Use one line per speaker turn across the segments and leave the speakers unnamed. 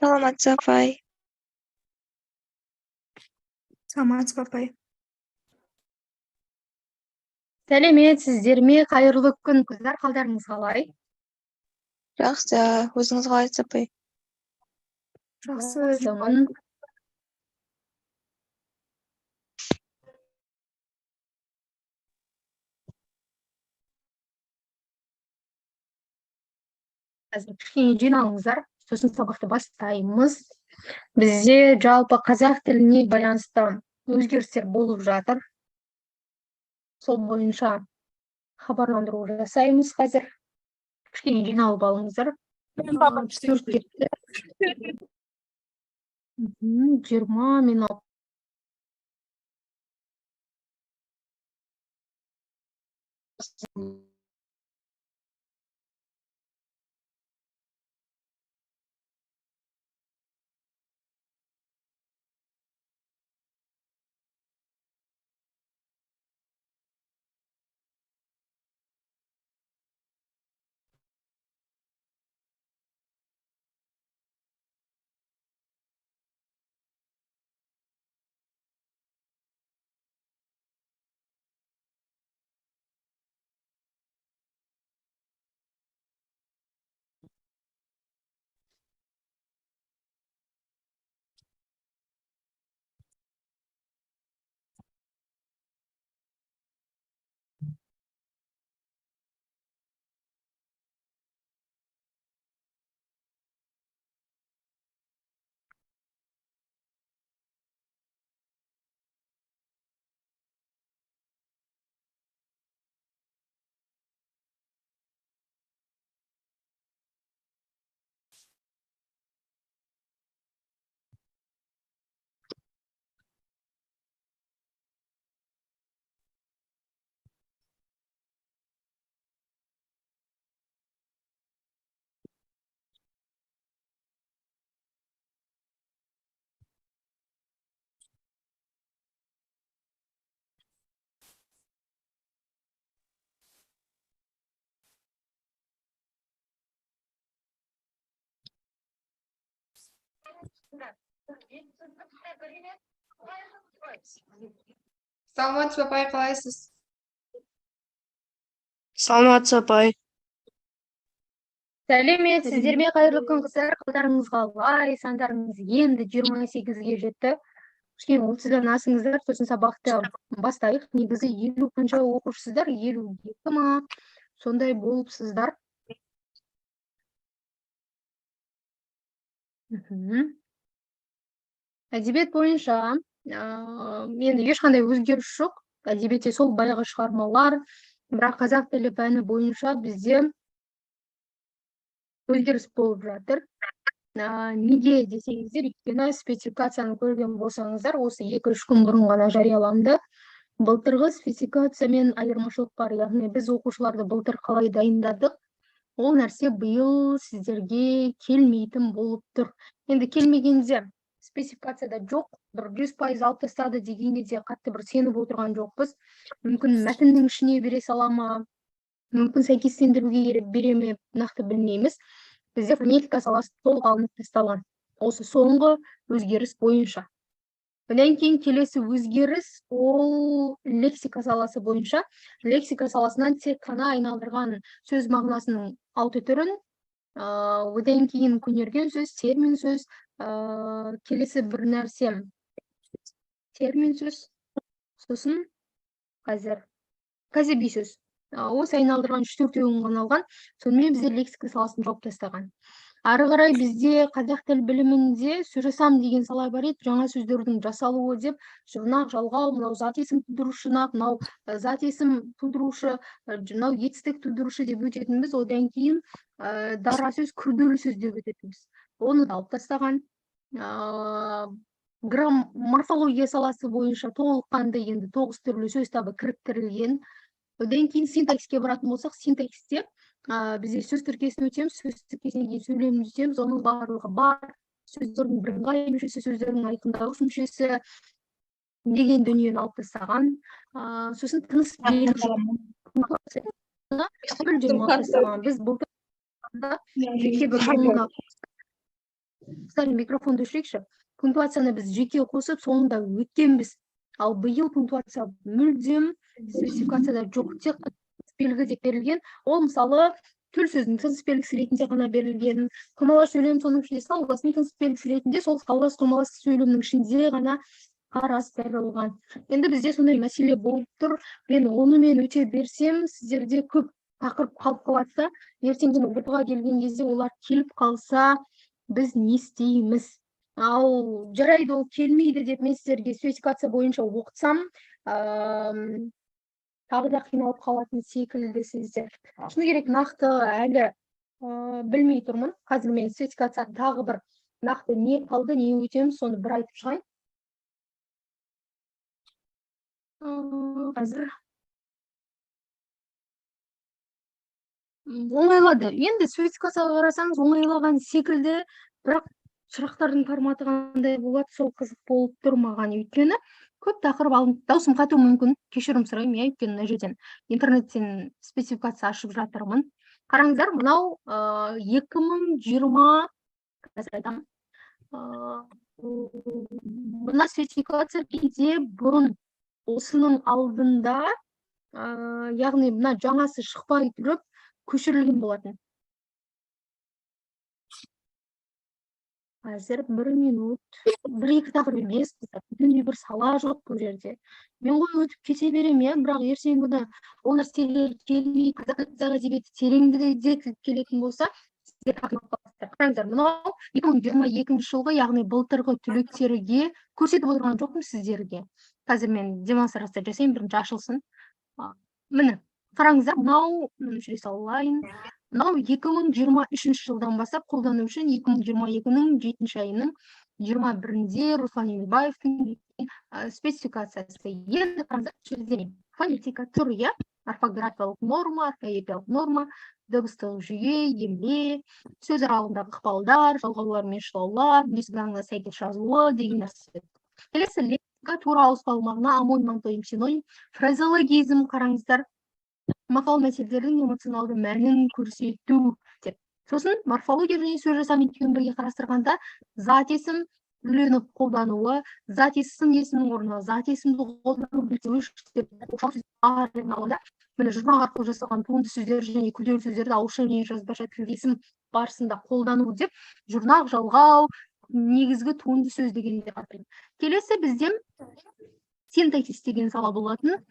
Саламатсыз, апай.
Саламатсыз ба, апай?
Сәлеметсіздер ме? Қайырлы күн, қыздар, қалдарыңыз қалай?
Жақсы, өзіңіз қалайсыз, апай?
Жақсы.
Жақсымын. Қазір кішкене жиналыңыздар, сосын сабақты бастаймыз. Бізде жалпы қазақ тіліне байланысты өзгерістер болып жатыр. Сол бойынша хабарландыру жасаймыз қазір. Кішкене жиналып алыңыздар. Төрт кетті. 20 минут.
Саламатсыз ба, апай, қалайсыз?
Саламатсыз, апай.
Сәлеметсіздер ме? Қайырлы күн, қыздар, қалдарыңыз қалай? Сандарыңыз енді 28-ге жетті. Кішкене 30-дан асыңыздар, сосын сабақты бастайық. Негізі 50 қанша оқушысыздар? 52 ма? Сондай болыпсыздар. Әдебиет бойынша енді ешқандай өзгеріс жоқ. Әдебиетте сол баяғы шығармалар, бірақ қазақ тілі пәні бойынша бізде өзгеріс болып жатыр. Неге десеңіздер, өйткені спецификацияны көрген болсаңыздар, осы 2-3 күн бұрын ғана жарияланды. Былтырғы спецификациямен айырмашылық бар, яғни біз оқушыларды былтыр қалай дайындадық, ол нәрсе биыл сіздерге келмейтін болып тұр. Енді келмегенде спецификацияда жоқ, бір 100% алып тастады дегенге де қатты бір сеніп отырған жоқпыз. Мүмкін мәтіннің ішіне бере сала ма, мүмкін сәйкестендіруге бере ме, нақты білмейміз. Бізде фонетика саласы толық алынып тасталған осы соңғы өзгеріс бойынша. Одан кейін келесі өзгеріс ол лексика саласы бойынша. Лексика саласынан тек қана айналдырған сөз мағынасының 6 түрін, одан кейін көнерген сөз, термин сөз, келесі бір нәрсе термин сөз, сосын қазір кәсіби сөз. Осы айналдырған 3-4-еуін ғана алған. Сонымен бізде лексика саласын жауып тастаған. Ары қарай бізде қазақ тіл білімінде сөз жасам деген сала бар еді, жаңа сөздердің жасалуы деп, жұрнақ, жалғау, мынау зат есім тудырушы жұрнақ, мынау зат есім тудырушы, мынау етістік тудырушы деп өтетінбіз. Одан кейін дара сөз, күрделі сөз деп өтетінбіз. Оны да алып тастаған. Морфология саласы бойынша толыққанды енді 9 түрлі сөз табы кіріктірілген. Одан кейін синтаксиске баратын болсақ, синтаксисте бізде сөз тіркесін өтеміз, сөз тіркесінен кейін сөйлемді өтеміз, оның барлығы бар. Сөздердің бірыңғай мүшесі, сөздердің айқындауыш мүшесі деген дүниені алып тастаған. Сосын тыныс беру мүлдем алып тастаған. Біз былтыр жеке бір Қыздар, микрофонды өшірейікші. Пунктуацияны біз жеке қосып, соңында өткенбіз. Ал биыл пунктуация мүлдем спецификацияда жоқ, тек белгі деп берілген. Ол мысалы төл сөздің тыныс белгісі ретінде ғана берілген. Құрмалас сөйлем, соның ішінде салғыласының тыныс белгісі ретінде сол салғылас құрмалас сөйлемнің ішінде ғана қарастырылған. Енді бізде сондай мәселе болып тұр. Мен онымен өте берсем, сіздерде көп тақырып қалып қалады да, ертеңгі ҰБТ-ға келген кезде олар келіп қалса, біз не істейміз? Ал жарайды, ол келмейді деп мен сіздерге спецификация бойынша оқытсам, тағы да қиналып қалатын секілдісіздер. Шыны керек, нақты әлі білмей тұрмын. Қазір мен спецификацияны тағы бір нақты не қалды, не өтеміз, соны бір айтып шығайын. Қазір оңайлады. Енді спецификацияға қарасаңыз, оңайлаған секілді, бірақ сұрақтардың форматы қандай болады, сол қызық болып тұр маған. Өйткені көп тақырып алынып, даусым қатуы мүмкін, кешірім сұраймын, иә, өйткені мына жерден интернеттен спецификация ашып жатырмын. Қараңыздар, мынау 2020, қазір айтамын, мына спецификация бізде бұрын осының алдында, яғни мына жаңасы шықпай тұрып көшірілген болатын. Қазір бір минут, бір екі тақырып емес, бүтіндей бір сала жоқ бұл жерде. Мен ғой өтіп кете беремін, иә, бірақ ертеңгі күні ол нәрселер келмей, қазақ әдебиеті тереңдетіліп келетін болса, сіздер қиналып қаласыздар. Қараңыздар, мынау 2022 жылғы, яғни былтырғы түлектерге көрсетіп отырған жоқпын сіздерге. Қазір мен демонстрация жасаймын, бірінші ашылсын. Міне, қараңыздар, мынау, өшіре салайын. Мынау 2023 жылдан бастап қолдану үшін 2022-нің жетінші айының 21-інде Руслан Емелбаевтың спецификациясы. Енді қараңыздар, жерде фонетика түрі, иә, орфографиялық норма, орфоэпиялық норма, дыбыстық жүйе, емле, сөз аралығындағы ықпалдар, жалғаулар мен шылаулар, үндестік заңына сәйкес жазылуы деген нәрсе. Келесі лексика, тура ауыспалы мағына, омоним, антоним, синоним, фразеологизм, қараңыздар, мақал мәтелдердің эмоционалды мәнін көрсету деп. Сосын морфология және сөз жасам екеуін бірге қарастырғанда зат есім түрленіп қолдануы, зат есім есімнің орнына зат есімді қолдану деп міне жұрнақ арқылы жасалған туынды сөздер және күрделі сөздерді ауызша және жазбаша тілде есім барысында қолдану деп жұрнақ, жалғау, негізгі туынды сөз дегенде қараймын. Келесі бізде синтаксис деген сала болатын.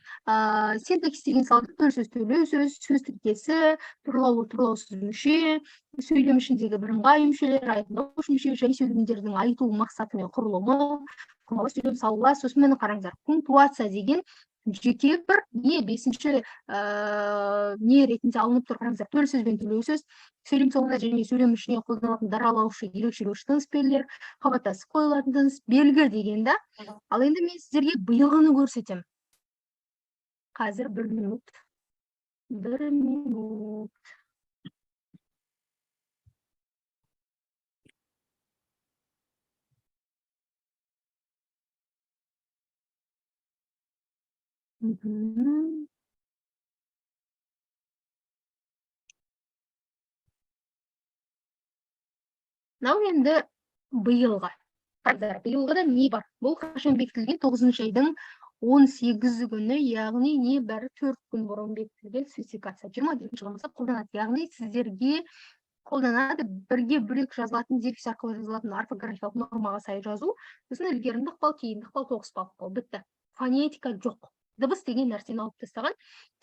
Синтаксис деген салада төл сөз, төлеу сөз, сөз тіркесі, тұрлаулы, тұрлаусыз мүше, сөйлем ішіндегі бірыңғай мүшелер, айқындауыш мүше және сөйлемдердің айтылу мақсаты мен құрылымы, құрмалы сөйлем салалар. Сосын міне қараңыздар, пунктуация деген жеке бір не бесінші не ретінде алынып тұр. Қараңыздар, төл сөз бен төлеу сөз, сөйлем соңында және сөйлем ішіне қолданылатын даралаушы, ерекшелеуші тыныс белгілер, қабаттасып қойылатын тыныс белгі деген да. Ал енді мен сіздерге биылғыны көрсетемін. Қазір бір минут. Бір минут. Мынау енді биылғы. Қараңыздар, биылғыда не бар? Бұл қашан бекітілген? 9 айдың 18 күні, яғни не бәрі 4 күн бұрын бекітілген спецификация. 24 жылдан бастап қолданады. Яғни сіздерге қолданады бірге бөлек жазылатын, дефис арқылы жазылатын орфографиялық нормаға сай жазу. Сосын ілгерінді ықпал, кейінді ықпал, тоғыспалы ықпал. Бітті. Фонетика жоқ. Дыбыс деген нәрсені алып тастаған.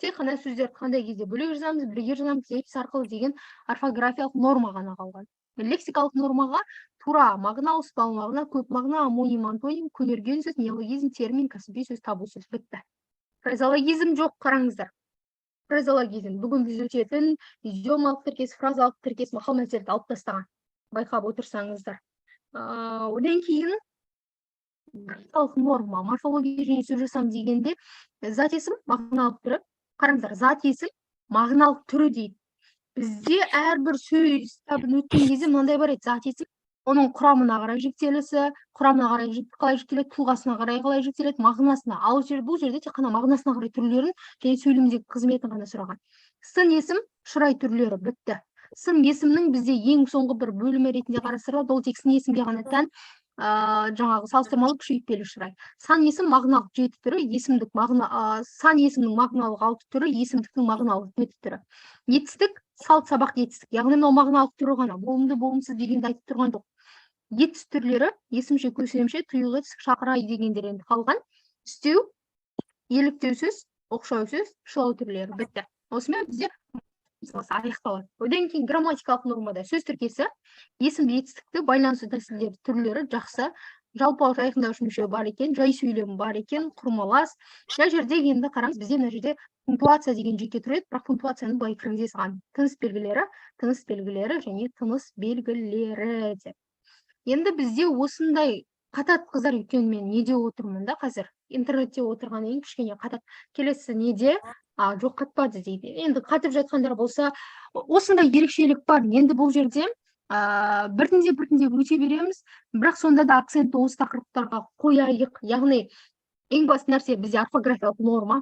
Тек қана сөздерді қандай кезде бөлек жазамыз, бірге жазамыз, дефис арқылы деген орфографиялық норма ғана қалған. Лексикалық нормаға тура мағына, ауыспалы мағына, көп мағына, омоним, антоним, көнерген сөз, неологизм, термин, кәсіби сөз, табу сөз. Бітті. Фразеологизм жоқ, қараңыздар. Фразеологизм бүгін біз өтетін идиомалық тіркес, фразалық тіркес, мақал мәтелді алып тастаған. Байқап отырсаңыздар. Одан кейін графикалық норма, морфология және сөз жасам дегенде зат есім мағыналық түрі. Қараңыздар, зат есім мағыналық түрі дейді. Бізде әрбір сөз кітабын өткен кезде мынандай бар еді, зат есім оның құрамына қарай жіктелісі, құрамына қарай қалай жіктеледі, тұлғасына қарай қалай жіктеледі, мағынасына. Ал бұл жерде тек қана мағынасына қарай түрлерін және сөйлемдегі қызметін ғана сұраған. Сын есім, шырай түрлері бітті. Сын есімнің бізде ең соңғы бір бөлімі ретінде қарастырылады, ол тек сын есімге ғана тән, жаңағы салыстырмалы күшейтпелі шырай. Сан есім мағыналық 7 түрі, есімдік мағына, сан есімнің мағыналық 6 түрі, есімдіктің мағыналық 7 түрі. Етістік, салт сабақ етістік, яғни мынау мағыналық түрі ғана, болымды болымсыз дегенді айтып тұрған жоқ. Етіс түрлері, есімше, көсемше, тұйық етістік, шақырай дегендер енді қалған. Үстеу, еліктеу сөз, оқшау сөз, шылау түрлері бітті. Осымен бізде аяқталады. Одан кейін грамматикалық нормада сөз тіркесі, есімді етістікті байланысу тәсілдері түрлері жақсы, жалпы айқындаушы мүше бар екен, жай сөйлем бар екен, құрмалас. Мына жерде енді қараңыз, бізде мына жерде пунктуация деген жеке тұр еді, бірақ пунктуацияны былай кіргізе салған. Тыныс белгілері, тыныс белгілері және тыныс белгілері деп. Енді бізде осындай қатат қыздар, өйткені мен неде отырмын да қазір, интернетте отырғаннан кейін кішкене қатат. Келесі неде? Жоқ, қатпады дейді. Енді қатып жатқандар болса, осындай ерекшелік бар. Енді бұл жерде біртіндеп біртіндеп өте береміз, бірақ сонда да акцентті осы тақырыптарға қояйық. Яғни ең басты нәрсе бізде орфографиялық норма.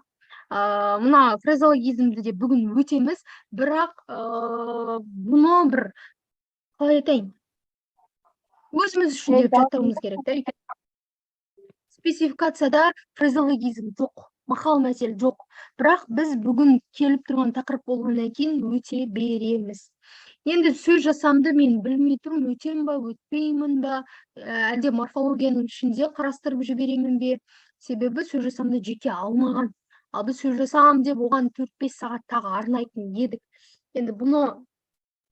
Мына фразеологизмді де бүгін өтеміз, бірақ бұны бір қалай айтайын, өзіміз үшін деп жаттауымыз керек та. Спецификацияда фразеологизм жоқ, мақал мәтел жоқ, бірақ біз бүгін келіп тұрған тақырып болғаннан кейін өте береміз. Енді сөз жасамды мен білмей тұрмын, өтем ба, өтпеймін ба, әлде морфологияның ішінде қарастырып жіберемін бе? Себебі сөз жасамды жеке алмаған. Ал біз сөз жасам деп оған 4-5 сағат тағы арнайтын едік. Енді бұны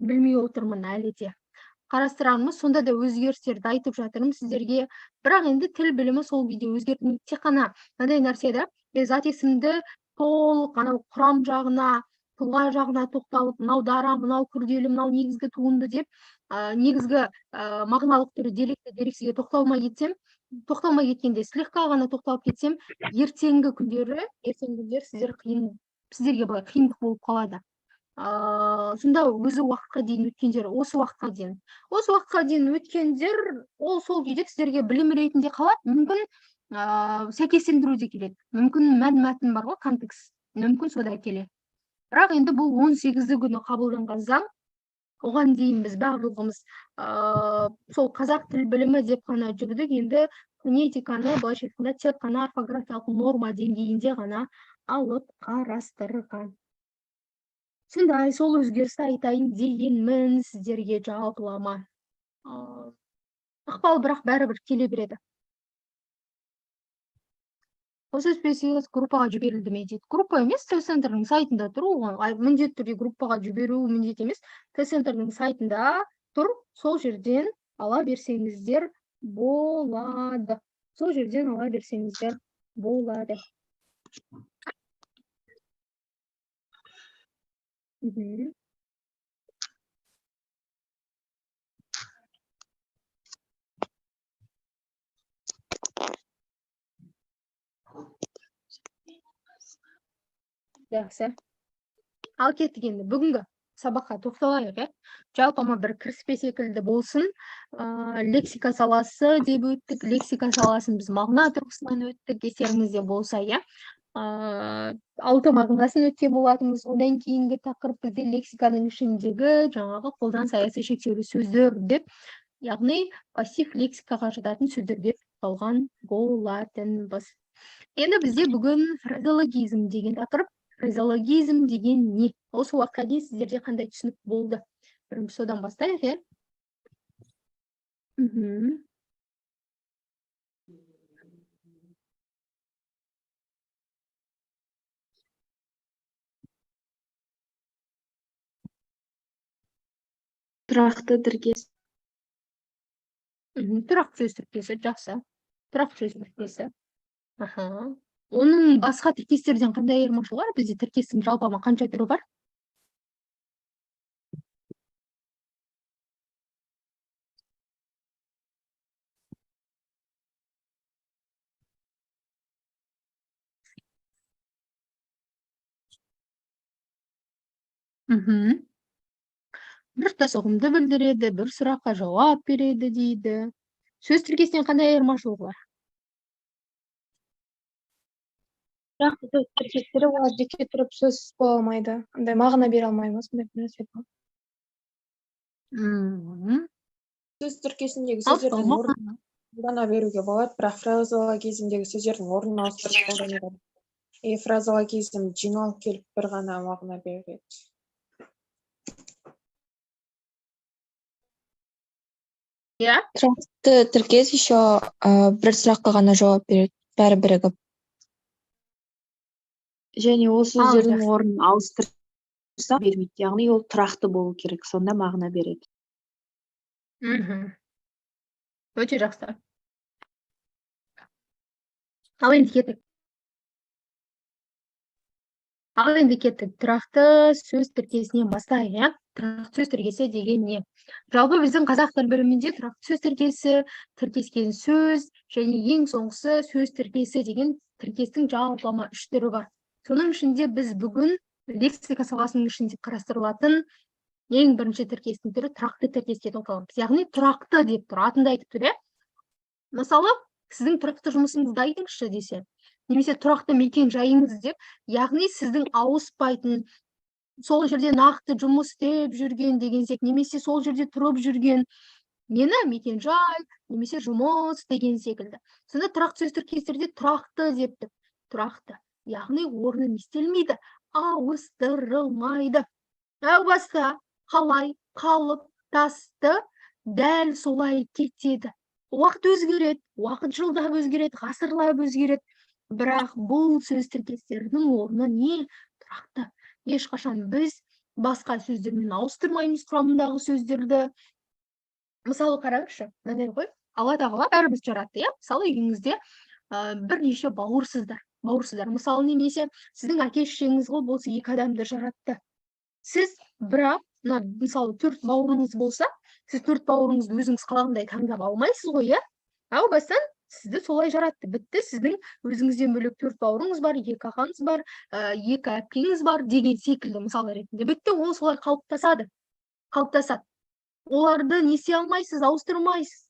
білмей отырмын әлі де. Қарастырамыз, сонда да өзгерістерді айтып жатырмын сіздерге. Бірақ енді тіл білімі сол кезде өзгертілмейді. Тек қана мынандай нәрсе да, мен зат есімді толық анау құрам жағына, тұлға жағына тоқталып, мынау дара, мынау күрделі, мынау негізгі туынды деп, негізгі мағыналық түрі деректі, дерексізге тоқталмай кетсем, тоқталмай кеткенде слегка ғана тоқталып кетсем, ертеңгі күндері сіздер қиын, сіздерге былай қиындық болып қалады. Сонда өзі уақытқа дейін өткендер, осы уақытқа дейін. Осы уақытқа дейін өткендер, ол сол күйде сіздерге білім ретінде қалады, мүмкін сәйкестендіру де келеді, мүмкін мән мәтін бар ғой, контекст, мүмкін сода келеді. Бірақ енді бұл 18 күні қабылданған заң, оған дейін біз барлығымыз сол қазақ тіл білімі деп қана жүрдік. Енді фонетиканы былайша айтқанда тек қана орфографиялық норма деңгейінде ғана алып қарастырған. Сондай сол өзгерісті айтайын дегенмін сіздерге жалпылама. Ықпал бірақ бәрібір келе береді. Осы спецификасы группаға жіберілді ме дейді. Группа емес, тест-центрдің сайтында тұр. Оған міндетті түрде группаға жіберу міндет емес. Тест-центрдің сайтында тұр, сол жерден ала берсеңіздер болады. Сол жерден ала берсеңіздер болады. Жақсы. Ал кеттік енді бүгінгі сабаққа тоқталайық, иә. Жалпыма бір кіріспе секілді болсын. Лексика саласы деп өттік. Лексика саласын біз мағына тұрғысынан өттік, естеріңізде болса, иә. 6 мағынасын өткен болатынбыз. Одан кейінгі тақырып бізде лексиканың ішіндегі жаңағы қолданыс аясы шектеулі сөздер деп, яғни пассив лексикаға жататын сөздерге тоқталған болатынбыз. Енді бізде бүгін фразеологизм деген тақырып. Фразеологизм деген не? Осы уақытқа дейін сіздерде қандай түсінік болды? Бірінші содан бастайық, иә?
Тұрақты тіркес.
Тұрақты сөз тіркесі, жақсы. Тұрақты сөз тіркесі. Аха. Оның басқа тіркестерден қандай айырмашылығы бар? Бізде тіркестің жалпыма қанша түрі бар? Бір тұтас ұғымды білдіреді, бір сұраққа жауап береді дейді. Сөз тіркесінен қандай айырмашылығы бар?
Тұрақты сөз тіркестері олар жеке тұрып сөз бола алмайды. Андай мағына бере алмайды ма, сондай бір нәрсе бар.
Сөз тіркесіндегі сөздердің орнын қолдана беруге болады, бірақ фразеологизмдегі сөздердің орнын ауыстырып қолдануға. И фразеологизм жиналып келіп бір ғана мағына береді.
Иә?
Тұрақты тіркес еще бір сұраққа ғана жауап береді, бәрі бірігіп.
Және ол сөздердің
жақсы.
орнын ауыстырса бермейді, яғни ол тұрақты болу керек, сонда мағына береді.
Өте жақсы. Ал енді кеттік. Ал енді кеттік. Тұрақты сөз тіркесінен бастайық, иә? Тұрақты сөз тіркесі деген не? Жалпы біздің қазақ тіл білімінде тұрақты сөз тіркесі, тіркескен сөз және ең соңғысы сөз тіркесі деген тіркестің жалпылама үш түрі бар. Соның ішінде біз бүгін лексика саласының ішінде қарастырылатын ең бірінші тіркестің түрі тұрақты тіркеске тоқталамыз. Яғни тұрақты деп тұр, атында айтып тұр, иә? Мысалы, сіздің тұрақты жұмысыңызды айтыңызшы десе, немесе тұрақты мекен жайыңыз деп, яғни сіздің ауыспайтын, сол жерде нақты жұмыс істеп жүрген деген секілді, немесе сол жерде тұрып жүрген нені мекен жай, немесе жұмыс деген секілді. Сонда тұрақты сөз тіркестерде тұрақты деп тұр. Тұрақты, яғни орны не істелмейді, ауыстырылмайды. Әу баста қалай қалыптасты, дәл солай кетеді. Уақыт өзгереді, уақыт жылдап өзгереді, ғасырлап өзгереді. Бірақ бұл сөз тіркестерінің орны не? Тұрақты. Ешқашан біз басқа сөздермен ауыстырмаймыз құрамындағы сөздерді. Мысалы қараңызшы, мынандай ғой, Алла тағала бәрімізді жаратты, иә? Мысалы үйіңізде бірнеше бауырсыздар, бауырсыздар. Мысалы немесе сіздің әке шешеңіз ғой болса екі адамды жаратты. Сіз бірақ мына мысалы төрт бауырыңыз болса, сіз төрт бауырыңызды өзіңіз қалағандай таңдап алмайсыз ғой, иә? Әу бастан сізді солай жаратты. Бітті, сіздің өзіңізден бөлек төрт бауырыңыз бар, екі ағаңыз бар, екі әпкеңіз бар деген секілді мысал ретінде. Бітті, ол солай қалыптасады. Қалыптасады. Оларды не істей алмайсыз, ауыстырмайсыз.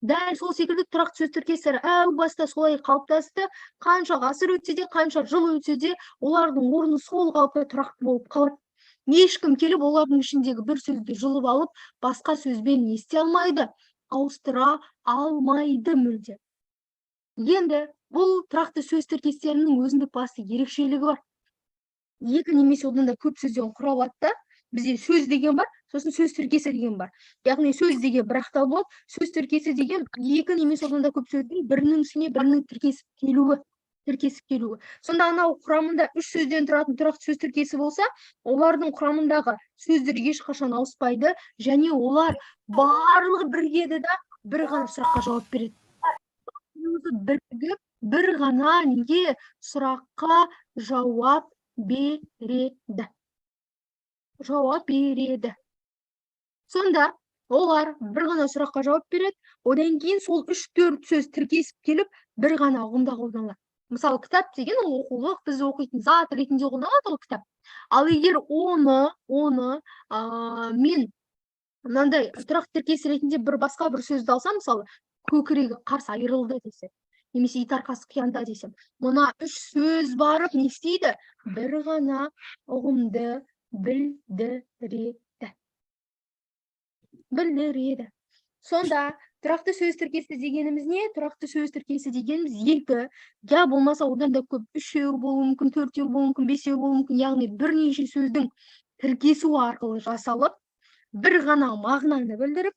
Дәл сол секілді тұрақты сөз тіркестері әу баста солай қалыптасты. Қанша ғасыр өтсе де, қанша жыл өтсе де, олардың орны сол қалпы тұрақты болып қалады. Ешкім келіп олардың ішіндегі бір сөзді жұлып алып, басқа сөзбен не істей алмайды, ауыстыра алмайды мүлде. Енді бұл тұрақты сөз тіркестерінің өзіндік басты ерекшелігі бар. Екі немесе одан да көп сөзден құралады да, бізде сөз деген бар, сосын сөз тіркесі деген бар. Яғни сөз деген бір ақтау болады, сөз тіркесі деген екі немесе одан да көп сөздің бірінің үстіне бірінің тіркесіп келуі. Тіркесіп келуі. Сонда анау құрамында үш сөзден тұратын тұрақты сөз тіркесі болса, олардың құрамындағы сөздер ешқашан ауыспайды және олар барлығы бірігеді да бір ғана сұраққа жауап береді. Бірігіп бір ғана неге сұраққа жауап береді. Жауап береді. Сонда олар бір ғана сұраққа жауап береді, одан кейін сол үш-төрт сөз тіркесіп келіп бір ғана ұғымда қолданылады. Мысалы, кітап деген ол оқулық, біз оқитын зат ретінде қолданылады ол кітап. Ал егер оны, мен мынандай тұрақты тіркес ретінде бір басқа бір сөзді алсам, мысалы, көкірегі қарс айырылды десем, немесе ит арқасы қиянда десем, мына үш сөз барып не істейді? Бір ғана ұғымды білдіреді. Білдіреді. Сонда тұрақты сөз тіркесі дегеніміз не? Тұрақты сөз тіркесі дегеніміз екі, я болмаса одан да көп, үшеу болуы мүмкін, төртеу болуы мүмкін, бесеу болуы мүмкін, яғни бірнеше сөздің тіркесуі арқылы жасалып, бір ғана мағынаны білдіріп,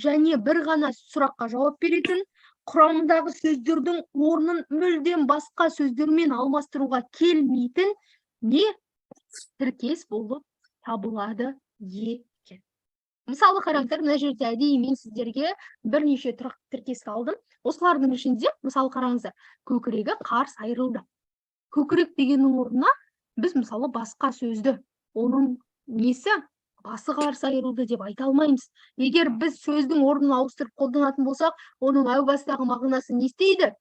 және бір ғана сұраққа жауап беретін, құрамындағы сөздердің орнын мүлдем басқа сөздермен алмастыруға келмейтін не тіркес болып табылады екен. Мысалы қараңыздар, мына жерде әдейі мен сіздерге бірнеше тұрақты тіркес алдым. Осылардың ішінде, мысалы қараңыздар, көкірегі қарс айырылды. Көкірек дегеннің орнына біз мысалы басқа сөзді, оның несі басы қарс айырылды деп айта алмаймыз. Егер біз сөздің орнын ауыстырып қолданатын болсақ, оның әу бастағы мағынасы не істейді?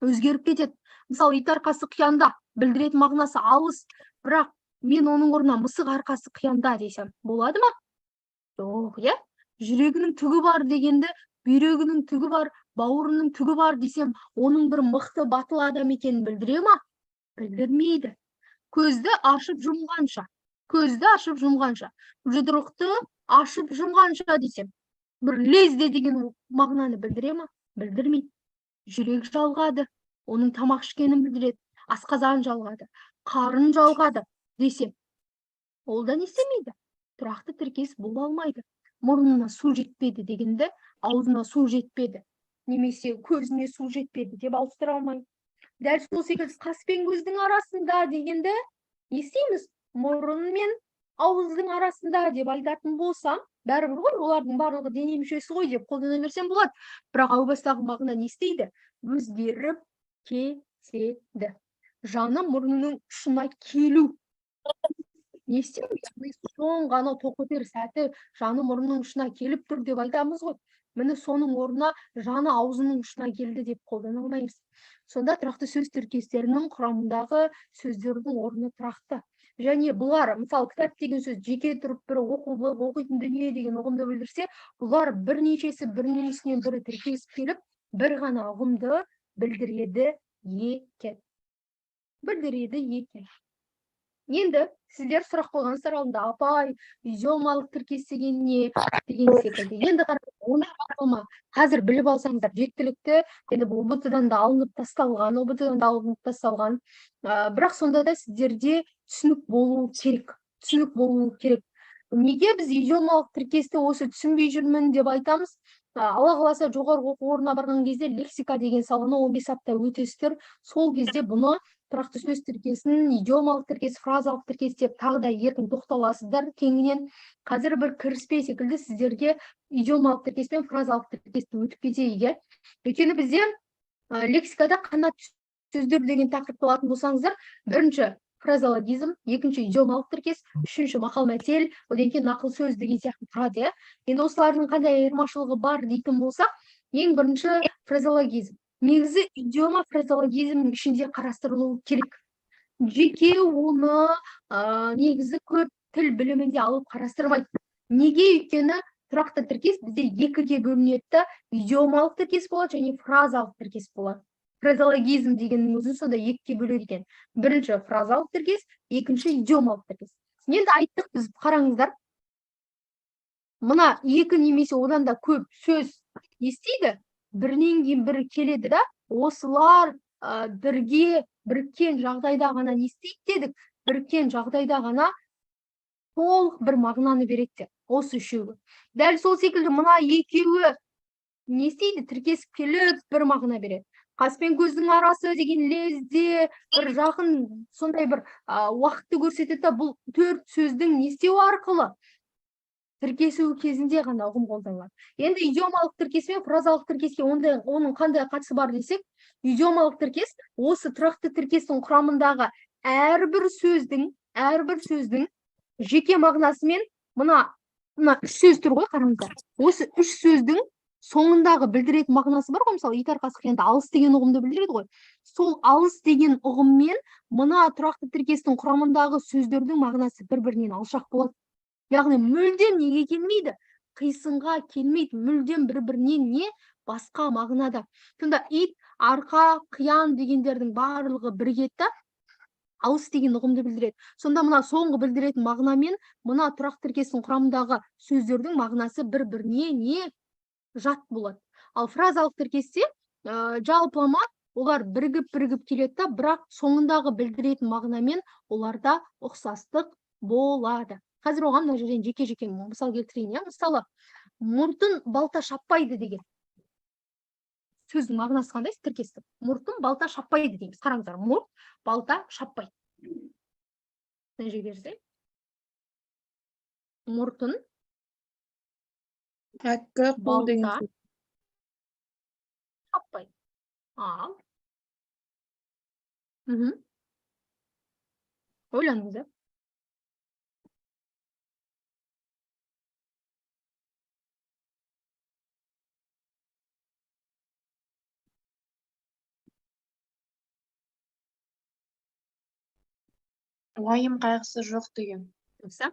Өзгеріп кетеді. Мысалы, ит арқасы қиянда білдіретін мағынасы алыс, бірақ мен оның орнына мысық арқасы қиянда десем болады ма? Жоқ, иә? Жүрегінің түгі бар дегенді, бүйрегінің түгі бар, бауырының түгі бар десем, оның бір мықты батыл адам екенін білдіре ма? Білдірмейді. Көзді ашып жұмғанша, көзді ашып жұмғанша, жұдырықты Ашып жұмғанша десем, бір лезде деген мағынаны білдіре ма? Білдірмейді. Жүрек жалғады, оның тамақ ішкенін білдіреді. Асқазан жалғады, қарын жалғады десем, ол да не істемейді? Тұрақты тіркес бола алмайды. Мұрнына су жетпеді дегенді аузына су жетпеді немесе көзіне су жетпеді деп ауыстыра алмаймын. Дәл сол секілді қас пен көздің арасында дегенді не істейміз? Мұрын мен ауыздың арасында деп айтатын болсам, бәрібір ғой, олардың барлығы дене мүшесі ғой деп қолдана берсем болады. Бірақ әу бастағы мағына не істейді? Өзгеріп кетеді. Жаны мұрнының ұшына келу. Не істеу? Яғни соңғы анау тоқетер сәті жаны мұрнының ұшына келіп тұр деп айтамыз ғой. Міне, соның орнына жаны аузының ұшына келді деп қолдана алмаймыз. Сонда тұрақты сөз тіркестерінің құрамындағы сөздердің орны тұрақты. Және бұлар, мысалы, кітап деген сөз жеке тұрып бір оқулық, оқитын дүние деген ұғымды білдірсе, бұлар бірнешесі бірінің үстінен бірі тіркесіп келіп, бір ғана ұғымды білдіреді екен. Білдіреді екен. Енді сіздер сұрақ қойғансыздар алдында: апай, идиомалық тіркес деген не деген секілді. Енді қараңыз, оны ма қазір біліп алсаңыздар жеткілікті. Енді бұл ҰБТ-дан да алынып тасталған, ҰБТ-дан да алынып тасталған. Бірақ сонда да сіздерде түсінік болу керек. Түсінік болу керек. Неге біз идиомалық тіркесті осы түсінбей жүрмін деп айтамыз? Алла қаласа, жоғарғы оқу орнына барған кезде лексика деген саланы 15 апта өтесіздер. Сол кезде бұны, тұрақты сөз тіркесін, идиомалық тіркес, фразалық тіркес деп тағы да еркін тоқталасыздар кеңінен. Қазір бір кіріспе секілді сіздерге идиомалық тіркес пен фразалық тіркесті өтіп кетейік, иә. Өйткені бізде лексикада қанат сөздер деген тақырыпты алатын болсаңыздар, бірінші фразеологизм, екінші идиомалық тіркес, үшінші мақал мәтел, одан кейін нақыл сөз деген сияқты тұрады, иә. Енді осылардың қандай айырмашылығы бар дейтін болсақ, ең бірінші фразеологизм. Негізі идиома фразеологизмнің ішінде қарастырылуы керек. Жеке оны негізі көп тіл білімінде алып қарастырмайды. Неге? Өйткені тұрақты тіркес бізде екіге бөлінеді да, идиомалық тіркес болады және фразалық тіркес болады. Фразеологизм дегеннің өзін сонда екіге бөледі екен. Бірінші фразалық тіркес, екінші идиомалық тіркес. Енді айттық біз, қараңыздар. Мына екі немесе одан да көп сөз не істейді? Бірінен кейін бірі келеді да, осылар бірге біріккен жағдайда ғана не істейді дедік? Біріккен жағдайда ғана толық бір мағынаны береді деп. Осы үшеуі. Дәл сол секілді мына екеуі не істейді? Тіркесіп келіп бір мағына береді. Қас пен көздің арасы деген лезде бір жақын сондай бір уақытты көрсетеді да, бұл төрт сөздің не істеуі арқылы, тіркесуі кезінде ғана ұғым қолданылады. Енді идиомалық тіркес пен фразалық тіркеске ондай, оның қандай қатысы бар десек, идиомалық тіркес осы тұрақты тіркестің құрамындағы әрбір сөздің жеке мағынасымен мына үш сөз тұр ғой, қараңыздар. Осы үш сөздің соңындағы білдіретін мағынасы бар ғой, мысалы, итар қасық енді алыс деген ұғымды білдіреді ғой. Сол алыс деген ұғыммен мына тұрақты тіркестің құрамындағы сөздердің мағынасы бір-бірінен алшақ болады. Яғни мүлдем неге келмейді? Қисынға келмейді, мүлдем бір-бірінен не басқа мағынада. Сонда ит, арқа, қиян дегендердің барлығы бірігеді да, алыс деген ұғымды білдіреді. Сонда мына соңғы білдіретін мағына мен мына тұрақты тіркестің құрамындағы сөздердің мағынасы бір-біріне не жат болады. Ал фразалық тіркесте жалпылама олар бірігіп-бірігіп келеді да, бірақ соңындағы білдіретін мағынамен оларда ұқсастық болады. Қазір оған мына жерден жеке-жеке мысал келтірейін, иә. Мысалы, мұртын балта шаппайды деген сөздің мағынасы қандай тіркестің? Мұртын балта шаппайды дейміз. Қараңыздар, мұрт балта шаппайды. Мына жерге жазайын. Мұртын
Әккі, қу деген
балта
сөз.
шаппайды. Ал. Ойланыңыздар.
Уайым қайғысы жоқ деген.
Жақсы.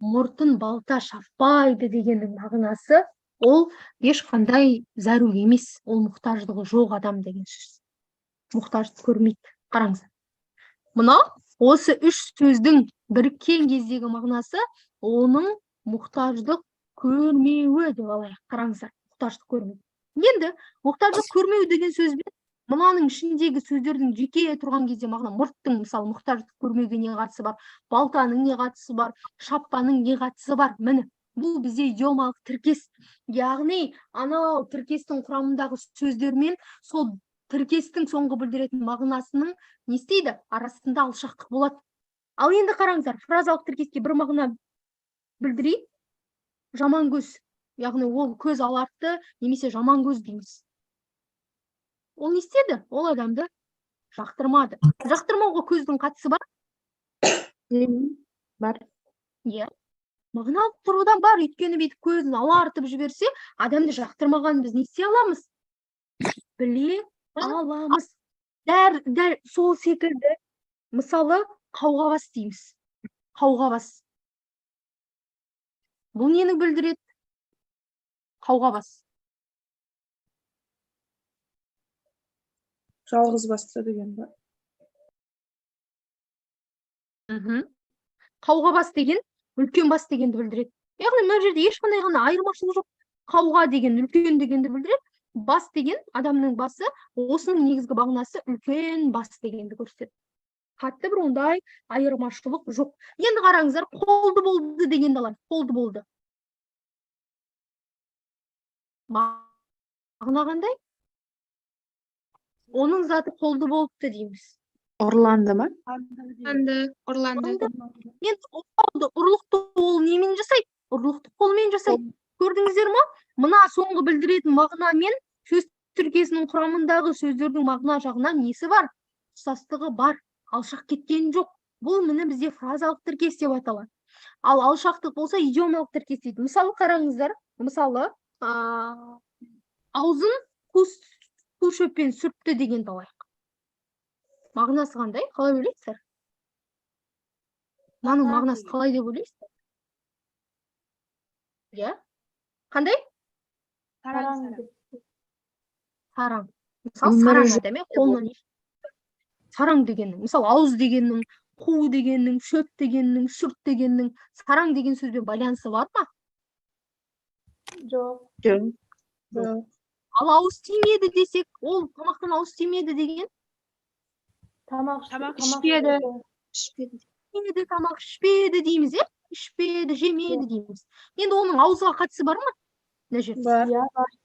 Мұртын балта шаппайды дегеннің мағынасы ол ешқандай зәру емес, ол мұқтаждығы жоқ адам деген сөз. Мұқтаждық көрмейді. Қараңыз. Мынау осы үш сөздің Біріккен кездегі мағынасы оның мұқтаждық көрмеуі деп алайық. Қараңыздар, мұқтаждық көрмеу. Енді мұқтаждық көрмеу деген сөзбен мынаның ішіндегі сөздердің жеке тұрған кезде мағына, мұрттың мысалы мұқтаждық көрмеуге не қатысы бар, балтаның не қатысы бар, шаппаның не қатысы бар. Міне, бұл бізде идиомалық тіркес. Яғни анау тіркестің құрамындағы сөздермен сол тіркестің соңғы білдіретін мағынасының не істейді? Арасында алшақтық болады. Ал енді қараңыздар, фразалық тіркеске бір мағына білдірейік. Жаман көз, яғни ол көз алартты немесе жаман көз дейміз. Ол не істеді? Ол адамды жақтырмады. Жақтырмауға көздің қатысы бар?
Бар.
Иә. Мағыналық тұрғыдан бар, өйткені бүйтіп көзін алартып жіберсе, адамды жақтырмағанын біз не істей аламыз? Біле аламыз. Дәл сол секілді, мысалы, қауға бас дейміз. Қауға бас. Бұл нені білдіреді? Қауға бас.
Жалғыз басты деген ба?
Қауға бас деген үлкен бас дегенді білдіреді. Яғни мына жерде ешқандай ғана айырмашылық жоқ. Қауға деген үлкен дегенді білдіреді. Бас деген адамның басы, осының негізгі мағынасы үлкен бас дегенді көрсетеді. Қатты бір ондай айырмашылық жоқ. Енді қараңыздар, қолды болды дегенді алайық. Қолды болды. Мағына қандай? Оның заты қолды болыпты дейміз.
Ұрланды ма?
Ұрланды, ұрланды.
Енді ұрлықты ол немен жасайды? Ұрлықты қолмен жасайды. Көрдіңіздер ма? Мына соңғы білдіретін мағына мен сөз тіркесінің құрамындағы сөздердің мағына жағынан несі бар? Ұқсастығы бар. Алшақ кеткен жоқ. Бұл міне бізде фразалық тіркес деп аталады. Ал алшақтық болса идиомалық тіркес дейді. Мысалы қараңыздар, мысалы, аузын қу шөппен сүртті дегенді алайық. Мағынасы қандай? Қалай ойлайсыздар? Мынаның мағынасы қалай деп ойлайсыздар? Иә? Қандай?
Сараң.
Сараң. Мысалы, сараң адам, иә, қолынан сараң дегеннің, мысалы, ауыз дегеннің, қу дегеннің, шөп дегеннің, сүрт дегеннің, сараң деген сөзбен байланысы бар ма?
Жоқ.
Жоқ.
Жоқ.
Ал ауыз тимеді десек, ол тамақтан ауыз тимеді деген?
Тамақ ішпеді.
Ішпеді.
Тамақ ішпеді дейміз, иә? Ішпеді, жемеді дейміз. Енді оның ауызға қатысы бар ма? Мына жерде.
Бар.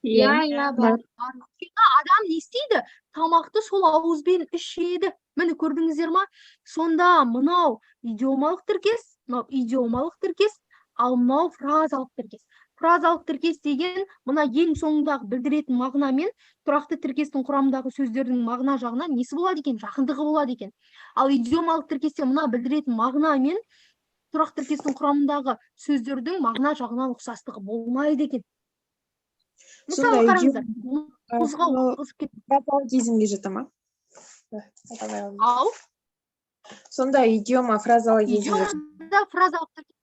Иә, иә, бар.
Өйткені адам не істейді? Тамақты сол ауызбен ішеді. Міне көрдіңіздер ма? Сонда мынау идиомалық тіркес, мынау идиомалық тіркес, ал мынау фразалық тіркес. Фразалық тіркес деген мына ең соңындағы білдіретін мағына мен тұрақты тіркестің құрамындағы сөздердің мағына жағынан несі болады екен? Жақындығы болады екен. Ал идиомалық тіркесте мына білдіретін мағына мен тұрақты тіркестің құрамындағы сөздердің мағына жағынан ұқсастығы болмайды екен. Мысалы, қараңыздар, мұзға отырғызып кетті.
Фразеологизмге жата ма?
Ау?
Сонда идиома фразеологизмге
Идиома фразалық тіркес.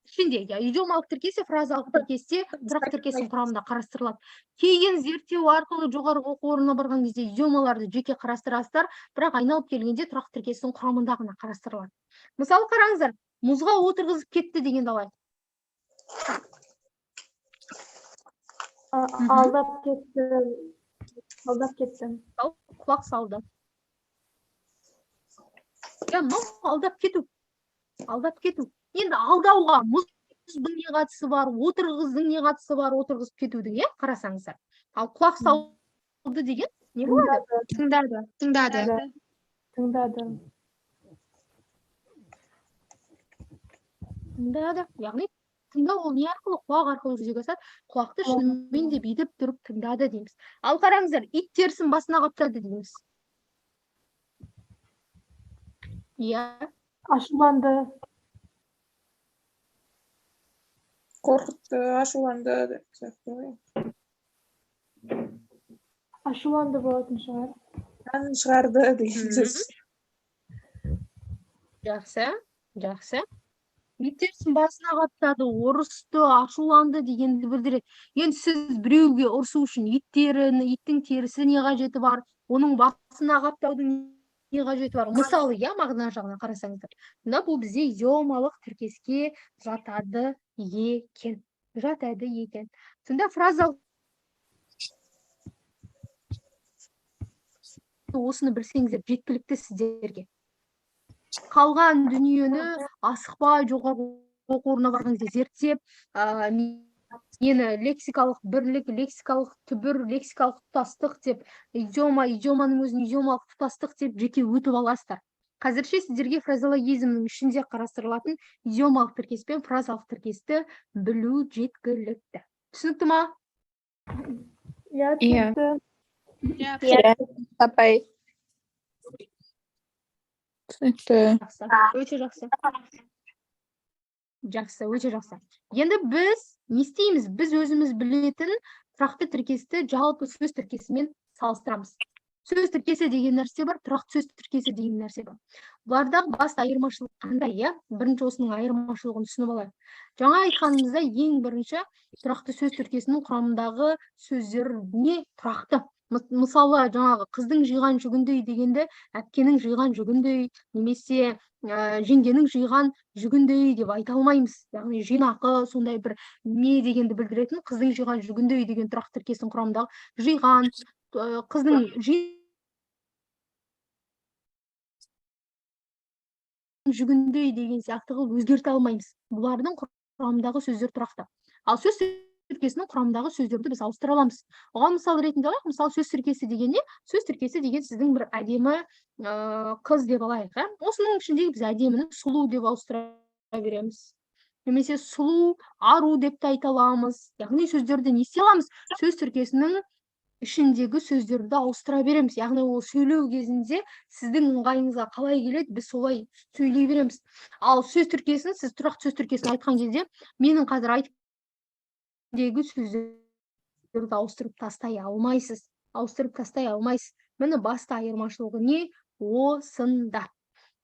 Ішінде, иә, идиомалық тіркесте, фразалық тіркесте, тұрақты тіркестің құрамында қарастырылады. Кейін зерттеу арқылы жоғарғы оқу орнына барған кезде идиомаларды жеке қарастырасыздар, бірақ айналып келгенде тұрақты тіркестің құрамында ғана қарастырылады. Мысалы, қараңыздар, мұзға отырғызып кетті дегенді алайық.
Алдап кетті. Алдап кетті.
Құлақ салды. Иә, мынау алдап кету. Алдап кету. Енді алдауға мұздың не қатысы бар, отырғыздың не қатысы бар, отырғызып кетудің, иә, қарасаңыздар. Ал құлақ салды деген не болады?
Тыңдады. Тыңдады.
Тыңдады.
Тыңдады. Яғни тыңдау ол не арқылы? Құлақ арқылы жүзеге асады. Құлақты шынымен де бүйтіп тұрып тыңдады дейміз. Ал қараңыздар, ит терісін басына қаптады дейміз. Иә.
Ашуланды.
Қорқытты, ашуланды деп сияқты ғой.
Ашуланды болатын шығар.
Жанын шығарды деген сөз.
Жақсы, жақсы. Ит терісін басына қаптады, ұрысты, ашуланды дегенді білдіреді. Енді сіз біреуге ұрысу үшін иттің терісі не қажеті бар, оның басына қаптаудың қажеті бар? Мысалы, иә, мағына жағынан қарасаңыздар. Мына бұл бізде идиомалық тіркеске жатады екен. Жатады екен. Сонда фразалық осыны білсеңіздер жеткілікті сіздерге. Қалған дүниені асықпай жоғарғы оқу орнына барған кезде зерттеп, нені лексикалық бірлік, лексикалық түбір, лексикалық тұтастық деп, идиома, идиоманың өзін идиомалық тұтастық деп жеке өтіп аласыздар. Қазірше сіздерге фразеологизмнің ішінде қарастырылатын идиомалық тіркес пен фразалық тіркесті білу жеткілікті. Түсінікті ма?
Иә,
Иә.
түсінікті.
Иә, апай. Түсінікті.
Жақсы, өте жақсы. Жақсы, өте жақсы. Енді біз не істейміз? Біз өзіміз білетін тұрақты тіркесті жалпы сөз тіркесімен салыстырамыз. Сөз тіркесі деген нәрсе бар, тұрақты сөз тіркесі деген нәрсе бар. Бұлардағы басты айырмашылық қандай, иә? Бірінші осының айырмашылығын түсініп алайық. Жаңа айтқанымызда ең бірінші тұрақты сөз тіркесінің құрамындағы сөздер не тұрақты. Мысалы, жаңағы қыздың жиған жүгіндей дегенді әпкенің жиған жүгіндей немесе жеңгенің жиған жүгіндей деп айта алмаймыз. Яғни жинақы сондай бір не дегенді білдіретін қыздың жиған жүгіндей деген тұрақты тіркестің құрамындағы жиған, қыздың жүгіндей деген сияқты қылып өзгерте алмаймыз. Бұлардың құрамындағы сөздер тұрақты. Ал сөз тіркесінің құрамындағы сөздерді біз ауыстыра аламыз. Оған мысал ретінде алайық. Мысалы, сөз тіркесі деген не? Сөз тіркесі деген сіздің бір әдемі қыз деп алайық, ә? Осының ішіндегі біз әдеміні сұлу деп ауыстыра береміз. Немесе сұлу, ару деп те айта аламыз. Яғни сөздерді не істей аламыз? Сөз тіркесінің ішіндегі сөздерді ауыстыра береміз. Яғни ол сөйлеу кезінде сіздің ыңғайыңызға қалай келеді, біз солай сөйлей береміз. Ал сөз тіркесін, сіз тұрақты сөз тіркесін айтқан кезде, менің қазір айтып дегі сөздерді ауыстырып тастай алмайсыз. Ауыстырып тастай алмайсыз. Міне басты айырмашылығы не? Осында.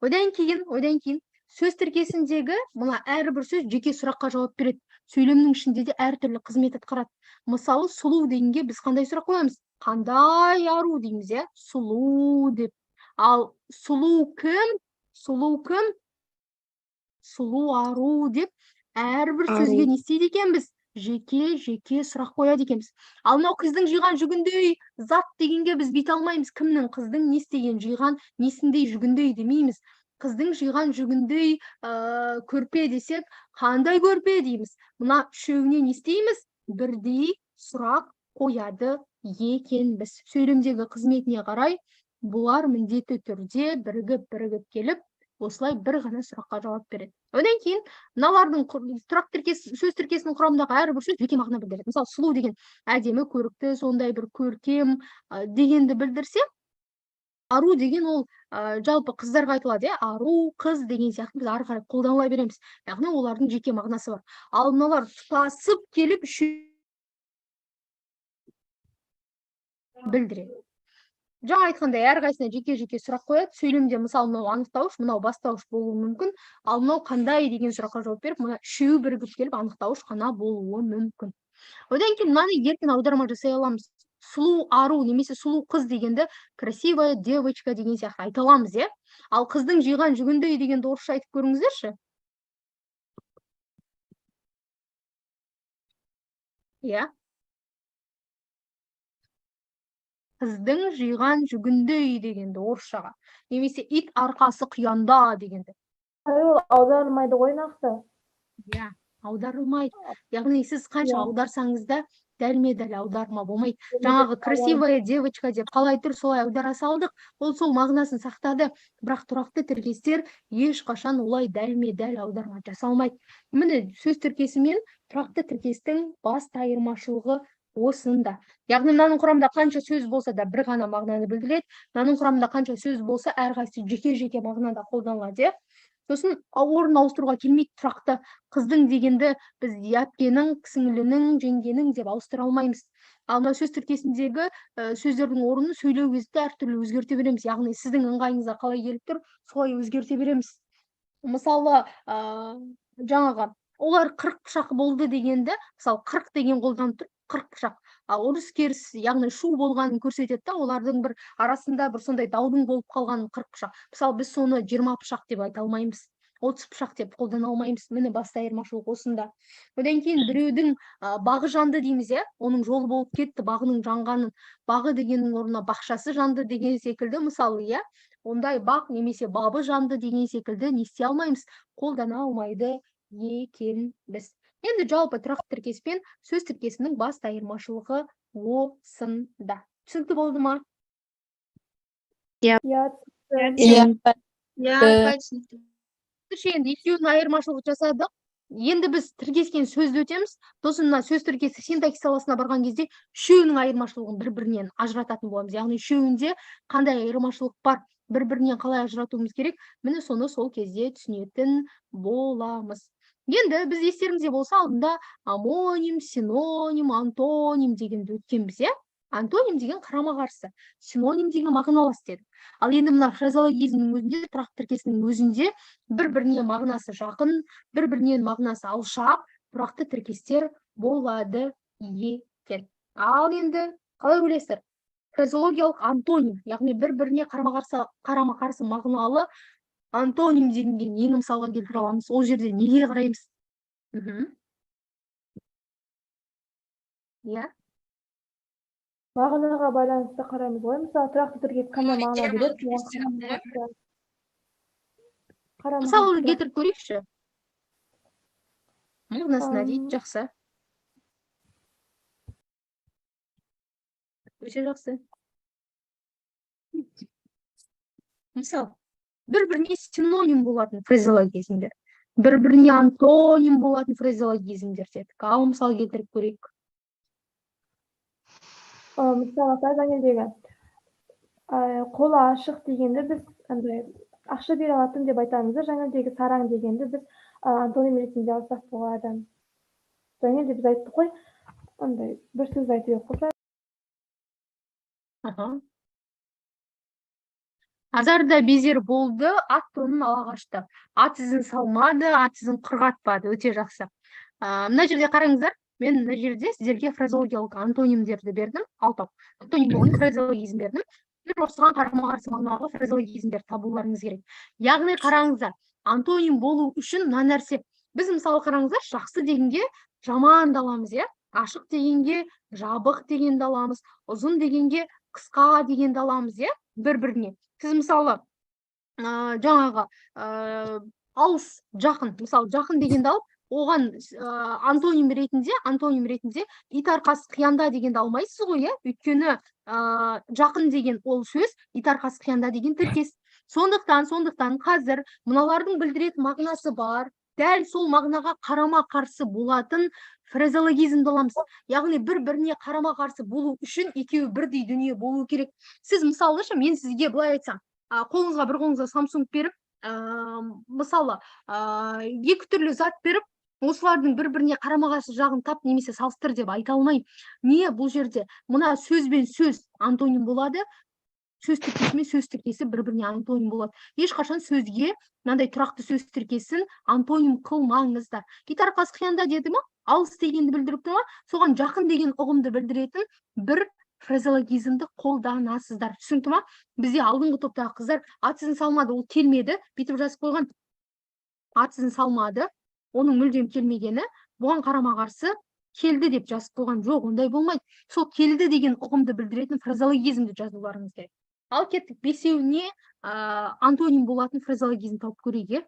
Одан кейін сөз тіркесіндегі мына әрбір сөз жеке сұраққа жауап береді. Сөйлемнің ішінде де әртүрлі қызмет атқарады. Мысалы, сұлу дегенге біз қандай сұрақ қоямыз? Қандай ару дейміз, иә? Сұлу деп. Ал сұлу кім? Сұлу кім? Сұлу ару деп әрбір сөзге
Ару.
не істейді екенбіз? Жеке-жеке сұрақ қояды екенбіз. Ал мынау қыздың жиған жүгіндей зат дегенге біз бүйте алмаймыз. Кімнің, қыздың не істеген, жиған несіндей жүгіндей демейміз. Қыздың жиған жүгіндей көрпе десек, қандай көрпе дейміз? Мына үшеуіне не істейміз? Бірдей сұрақ қояды екенбіз. Сөйлемдегі қызметіне қарай бұлар міндетті түрде бірігіп-бірігіп келіп, осылай бір ғана сұраққа жауап береді. Одан кейін мыналардың тұрақ тіркес, сөз тіркесінің құрамындағы әрбір сөз жеке мағына білдіреді. Мысалы, сұлу деген әдемі, көрікті, сондай бір көркем дегенді білдірсе, ару деген ол жалпы қыздарға айтылады, иә? Ару, қыз деген сияқты біз ары қарай қолданыла береміз. Яғни олардың жеке мағынасы бар. Ал мыналар тұтасып келіп үшеу білдіреді. Жаңа айтқандай, әрқайсысына жеке-жеке сұрақ қояды. Сөйлемде мысалы мынау анықтауыш, мынау бастауыш болуы мүмкін. Ал мынау қандай деген сұраққа жауап беріп, мына үшеуі бірігіп келіп анықтауыш қана болуы мүмкін. Одан кейін мынаны еркін аударма жасай аламыз. Сұлу ару немесе сұлу қыз дегенді красивая девочка деген сияқты айта аламыз, иә? Ал қыздың жиған жүгіндей дегенді орысша айтып көріңіздерші. Иә. Қыздың жиған жүгіндей дегенді орысшаға. Немесе ит арқасы құянда дегенді.
Ай, ол аударылмайды ғой нақты.
Иә, аударылмайды. Яғни сіз қанша аударсаңыз да дәлме-дәл аударма болмайды. Жаңағы красивая девочка деп қалай тұр солай аудара салдық, ол сол мағынасын сақтады. Бірақ тұрақты тіркестер ешқашан олай дәлме-дәл аударма жасалмайды. Міне сөз тіркесі мен тұрақты тіркестің басты айырмашылығы осында. Яғни мынаның құрамында қанша сөз болса да бір ғана мағынаны білдіреді. Мынаның құрамында қанша сөз болса әрқайсысы жеке-жеке мағынада қолданылады, иә? Сосын орын ауыстыруға келмейді тұрақты қыздың дегенді біз әпкенің, сіңлінің, жеңгенің деп ауыстыра алмаймыз. Ал мына сөз тіркесіндегі сөздердің орнын сөйлеу кезінде әртүрлі өзгерте береміз. Яғни сіздің ыңғайыңызға қалай келіп тұр, солай өзгерте береміз. Мысалы, жаңағы олар 40 пышақ болды дегенді, мысалы 40 деген қолданып тұр, 40 пышақ. Ұрыс керіс, яғни шу болғанын көрсетеді да, олардың бір арасында бір сондай даудың болып қалғанын 40 пышақ. Мысалы, біз соны 20 пышақ деп айта алмаймыз, 30 пышақ деп қолдана алмаймыз. Міне, басты айырмашылық осында. Одан кейін біреудің бағы жанды дейміз, иә, оның жолы болып кетті, бағының жанғанын, бағы дегеннің орнына бақшасы жанды деген секілді, мысалы, иә, ондай бақ немесе бабы жанды деген секілді не істей алмаймыз, қолдана алмайды екенбіз. Енді жалпы тұрақты тіркес пен сөз тіркесінің басты айырмашылығы осында. Түсінікті болды ма?
Иә.
Иә.
Иә.
Иә, апай, түсінікті.
Енді екеуінің айырмашылығы жасадық. Енді біз тіркескен сөзді өтеміз. Сосын мына сөз тіркесі синтаксис саласына барған кезде үшеуінің айырмашылығын бір-бірінен ажырататын боламыз. Яғни үшеуінде қандай айырмашылық бар, бір-бірінен қалай ажыратуымыз керек, міне соны сол кезде түсінетін боламыз. Енді біз естеріңізде болса, алдында омоним, синоним, антоним дегенді өткенбіз, иә? Антоним деген қарама-қарсы, синоним деген мағыналас дедік. Ал енді мына фразеологизмнің өзінде, тұрақты тіркесінің өзінде бір-біріне мағынасы жақын, бір-бірінен мағынасы алшақ тұрақты тіркестер болады екен. Ал енді қалай ойлайсыздар? Фразеологиялық антоним, яғни бір-біріне қарама-қарсы мағыналы антоним дегенге нені мысалға келтіре аламыз? Ол жерде неге қараймыз? Иә.
Мағынаға байланысты қараймыз ғой. Мысалы, тұрақты тіркес қандай мағына береді? Қарама-қарсы.
Мысал келтіріп көрейікші. Мағынасына дейді, жақсы. Өте жақсы. Мысал, бір-біріне синоним болатын фразеологизмдер, бір-біріне антоним болатын фразеологизмдер дедік. Ал мысал келтіріп көрейік.
Мысалы, апай, жаңағыдегі, қолы ашық дегенді біз андай ақша бере алатын деп айтамыз да, жаңағыдегі сараң дегенді біз антоним ретінде алсақ болады. Және де біз айттық қой, андай бір сөз айтып едік қой.
Азар да безер болды, ат тонын ала қашты. Ат ізін салмады, ат ізін құрғатпады. Өте жақсы. Мына жерде қараңыздар, мен мына жерде сіздерге фразеологиялық антонимдерді бердім, алтау. Антоним болған фразеологизм бердім. Сіздер осыған қарама-қарсы мағыналы фразеологизмдер табуларыңыз керек. Яғни қараңыздар, антоним болу үшін мына нәрсе. Біз мысалы қараңыздар, жақсы дегенге жаман да аламыз, иә? Ашық дегенге жабық дегенді аламыз, ұзын дегенге қысқа дегенді аламыз, иә? Бір-біріне. Сіз мысалы, жаңағы, алыс, жақын, мысалы, жақын дегенді алып, оған, антоним ретінде ит арқасы қиянда дегенді алмайсыз ғой, иә? Өйткені, жақын деген ол сөз, ит арқасы қиянда деген тіркес. Сондықтан қазір мыналардың білдіретін мағынасы бар, дәл сол мағынаға қарама-қарсы болатын фразеологизмді аламыз. Яғни бір-біріне қарама-қарсы болу үшін екеуі бірдей дүние болу керек. Сіз мысалы ше, мен сізге былай айтсам, қолыңызға бір қолыңызға Samsung беріп, мысалы, екі түрлі зат беріп, осылардың бір-біріне қарама-қарсы жағын тап немесе салыстыр деп айта алмаймын. Не бұл жерде мына сөз бен сөз антоним болады, сөз тіркесі мен сөз тіркесі бір-біріне антоним болады. Ешқашан сөзге мынандай тұрақты сөз тіркесін антоним қылмаңыздар. Ит арқасы қиянда деді ма? Алыс дегенді білдіріп тұр ма? Соған жақын деген ұғымды білдіретін бір фразеологизмді қолданасыздар. Түсінікті ма? Бізде алдыңғы топтағы қыздар ат ізін салмады, ол келмеді, бүйтіп жазып қойған. Ат ізін салмады, оның мүлдем келмегені, бұған қарама-қарсы келді деп жазып қойған. Жоқ, ондай болмайды. Сол келді деген ұғымды білдіретін фразеологизмді жазуларыңыз керек. Ал кеттік, бесеуіне, антоним болатын фразеологизм тауып көрейік, иә?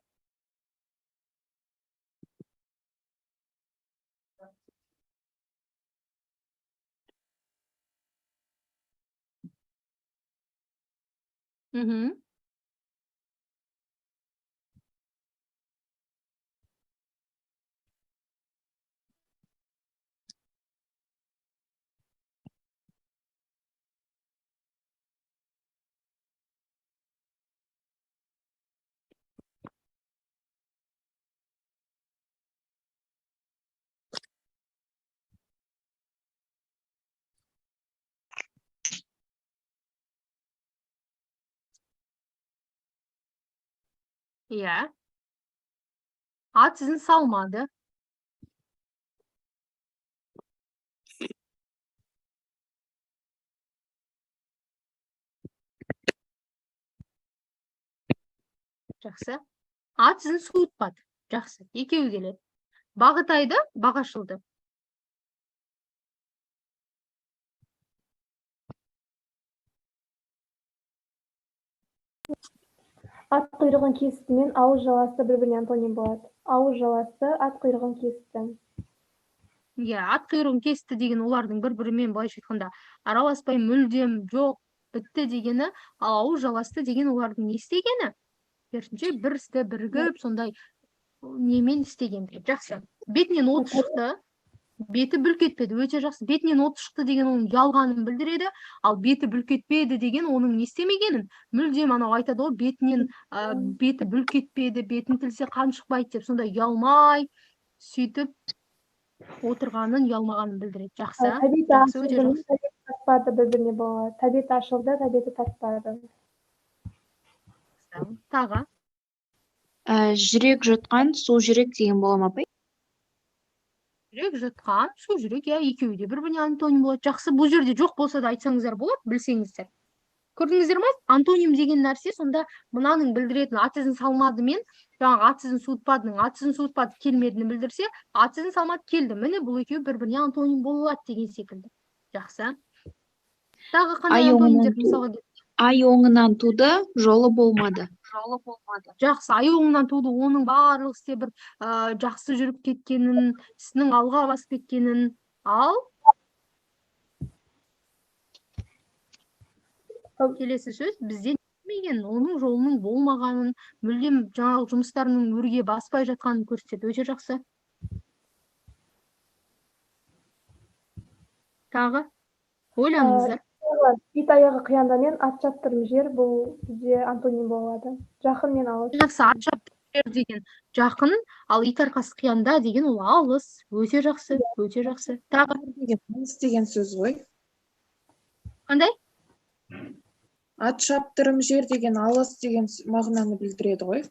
Иә. Ат ізін салмады. Жақсы. Ат ізін суытпады. Жақсы. Екеуі келеді. Бағы тайды, бағы ашылды.
Ат құйрығын кесті мен ауыз жаласты бір-біріне антоним болады. Ауыз жаласты, ат құйрығын кесті.
Иә, ат құйрығын кесті деген олардың бір-бірімен, былайша айтқанда, араласпай мүлдем жоқ, бітті дегені, ал ауыз жаласты деген олардың не істегені? Керісінше, бір істі бірігіп, сондай немен істеген. Жақсы. Бетінен от шықты, беті бүлк етпеді, өте жақсы. Бетінен от шықты деген оның ұялғанын білдіреді, ал беті бүлк етпеді деген оның не істемегенін, мүлдем анау айтады ғой, бетінен, беті бүлк етпеді, бетін тілсе қан шықпайды деп, сондай ұялмай, сөйтіп отырғанын, ұялмағанын білдіреді. Жақсы.
Тәбеті
Жақсы, өте
ашылды мен
жақсы.
тәбеті тартпады бір-біріне болады. Тәбеті ашылды, тәбеті тартпады.
Тағы.
Жүрек жұтқан, су жүрек деген бола ма, апай?
Жүрек жұтқан, су жүрек, иә, екеуі де бір-біріне антоним болады. Жақсы, бұл жерде жоқ болса да айтсаңыздар болады, білсеңіздер. Көрдіңіздер ме? Антоним деген нәрсе сонда мынаның білдіретін ат ізін салмады мен жаңағы ат ізін суытпадының, ат ізін суытпады келмедіні білдірсе, ат ізін салмады келді. Міне, бұл екеуі бір-біріне антоним бола алады деген секілді. Жақсы. Тағы қандай
Ай оңынан
антонимдер мысалға келтірсек?
Ай оңынан туды, жолы болмады. Жолы болмады.
Жақсы, ай оңынан туды, оның барлық істе бір, жақсы жүріп кеткенін, ісінің алға басып кеткенін. Ал келесі сөз бізде келмеген, оның жолының болмағанын, мүлдем жаңағы жұмыстарының өрге баспай жатқанын көрсетеді. Өте жақсы. Тағы ойланыңыздар.
Ит аяғы қиянда мен ат шаптырым жер, бұл бізде антоним болады. Жақын мен алыс.
Жақсы, ат шаптырым жер деген жақын, ал ит арқасы қиянда деген ол алыс. Өте жақсы, өте жақсы. Тағы
Деген алыс деген сөз ғой.
Қандай?
Ат шаптырым жер деген алыс деген мағынаны білдіреді ғой.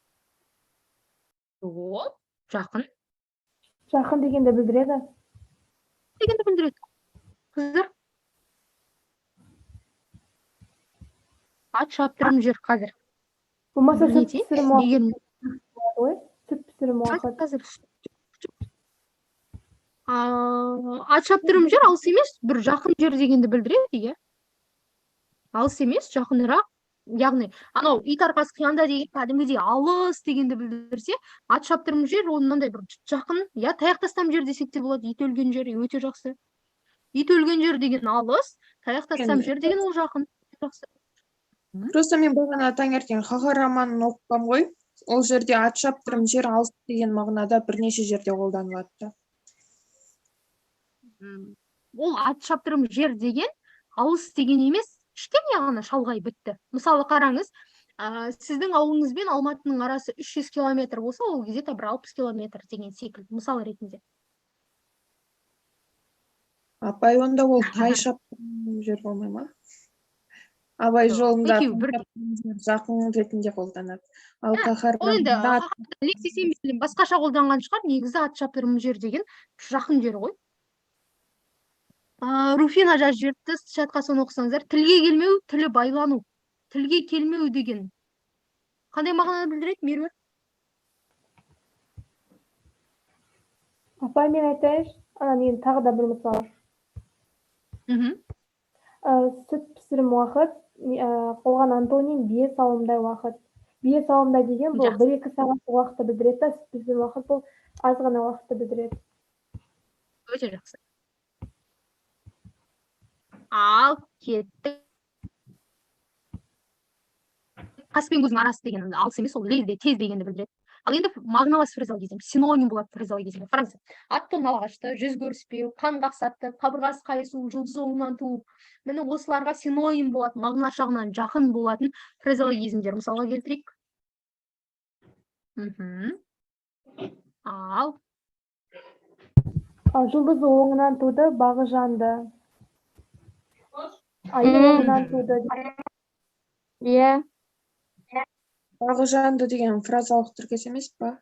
Жоқ, жақын.
Жақын дегенді білдіреді.
Дегенді білдіреді. Қыздар. Ат шаптырым жер қазір.
Болмаса
Не
сүт
дейін?
пісірім уақыт
Егер
болады ғой. Сүт пісірім уақыт.
Қазір. Ат шаптырым жер алыс емес, бір жақын жер дегенді білдіреді, иә. Алыс емес, жақынырақ. Яғни, анау ит арқасы қиянда деген кәдімгідей алыс дегенді білдірсе, ат шаптырым жер ол мынандай бір жақын, иә, таяқ тастам жер десек те болады, ит өлген жер өте жақсы. Ит өлген жер деген алыс, таяқ тастам жер деген ол жақын. Жақсы.
Просто мен бағана таңертең Қаһар романын оқығам ғой. Ол жерде ат шаптырым жер алыс деген мағынада бірнеше жерде қолданылады да.
Ол ат шаптырым жер деген алыс деген емес, кішкене ғана шалғай бітті. Мысалы қараңыз, сіздің ауылыңыз бен Алматының арасы 300 километр болса, ол кезде бір 60 километр деген секілді, мысал ретінде.
Апай, онда ол тай шаптырым жер болмай ма? Абай
Жоқ,
жолында
екеуі бірдей.
жақын ретінде қолданады. Ал Қаһар
Ол енді
романында ат
Лексисембелін басқаша қолданған шығар, негізі ат шаптырым жер деген жақын жер ғой. Руфина жазып жіберіпті, чатқа соны оқысаңыздар. Тілге келмеу, тілі байлану. Тілге келмеу деген қандай мағынаны білдіреді, Меруерт?
Апай, мен айтайыншы, ана мен тағы да бір мысал. Сүт пісірім уақыт, оған антоним бие сауымдай уақыт. Бие сауымдай деген бұл
Жақсы.
бір-екі сағат уақытты білдіреді да, сүт пісірім уақыт бұл аз ғана уақытты білдіреді.
Өте жақсы. Ал кеттік. Қас пен көздің арасы деген алыс емес, ол лезде, тез дегенді білдіреді. Ал енді мағыналас фразеологизм, синоним болады фразеологизм. Қараңыз, ат тон ағашты, жүз көріспеу, қан қақсатты, қабырғасы қайысу, жұлдыз оңынан туу. Міне осыларға синоним болады, мағына жағынан жақын болатын фразеологизмдер мысалға келтірейік. Ал.
Ал жұлдыз оңынан туды, бағы жанды. Айы оңынан туды.
Иә.
Бағы жанды деген фразалық тіркес емес па?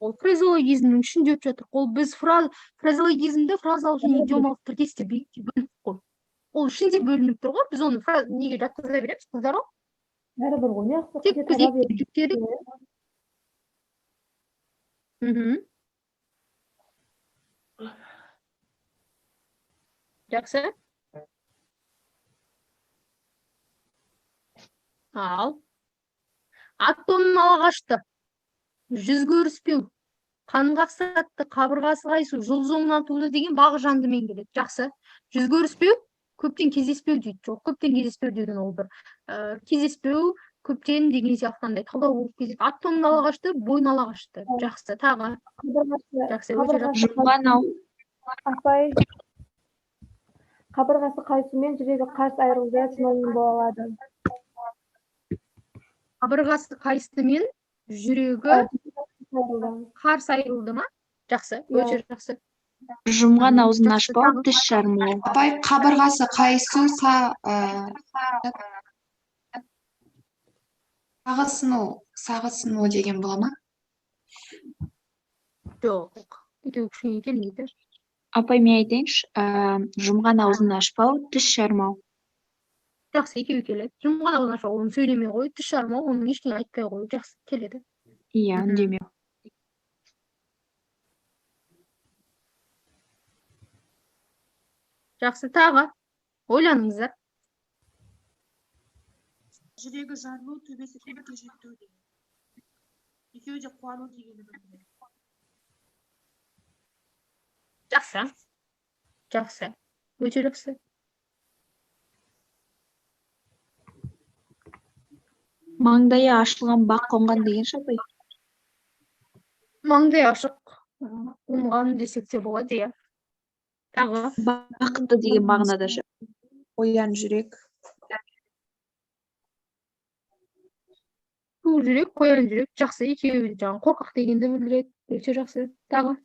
Ол фразеологизмнің ішінде өтіп жатыр. Ол біз фразеологизмді фразалық және идиомалық тіркес деп екіге бөлдік қой. Ол ішінде бөлініп тұр ғой, біз оны неге жатқыза береміз, қыздар ғой?
Бәрібір ғой, не
Тек
қате
біз
таба
екіге жіктедік.
береді.
Жақсы. Ал. Ат тонын ала қашты. Жүз көріспеу. Қан қақсатты, қабырғасы қайысу, жұлдыз оңынан туды деген бағы жандымен келеді. Жақсы. Жүз көріспеу, көптен кездеспеу дейді. Жоқ, көптен кездеспеу деген ол бір. Кездеспеу, көптен деген сияқты андай талдау болып кездесіп. Ат тонын ала қашты, бойын ала қашты. Жақсы, тағы. Жақсы, өте жақсы.
Жұмған ау.
Апай, қабырғасы қайысумен жүрегі қарс айырылды синоним бола алады.
Қабырғасы қайысымен жүрегі қарс айырылды ма? Жақсы, өте жақсы.
Жұмған аузын
Жақсы,
ашпау,
тағы.
тіс жармау.
Апай, қабырғасы қайысу, сағы сыну, сағы сыну деген бола ма?
Жоқ, екеуі кішкене келмейді.
Апай, мен айтайыншы, жұмған аузын ашпау, тіс жармау.
Жақсы, екеуі келеді. Жұмған аузын ашпау, оны сөйлемей қою, тіс жармау, оның ештеңе айтпай қою. Жақсы, келеді.
Иә, үндемеу.
Жақсы, тағы ойланыңыздар.
Жүрегі жарылу, төбесі көкке жету деген. Екеуі де қуану дегенді білдіреді.
Жақсы. Жақсы. Өте жақсы.
Маңдайы ашылған бақ қонған деген ше, апай?
Маңдайы ашық қонған десек те болады, иә. Тағы.
Бақытты деген мағынада ше.
Қоян жүрек.
Ту жүрек, қоян жүрек. Жақсы, екеуі де жаңағы қорқақ дегенді білдіреді. Өте жақсы. Тағы.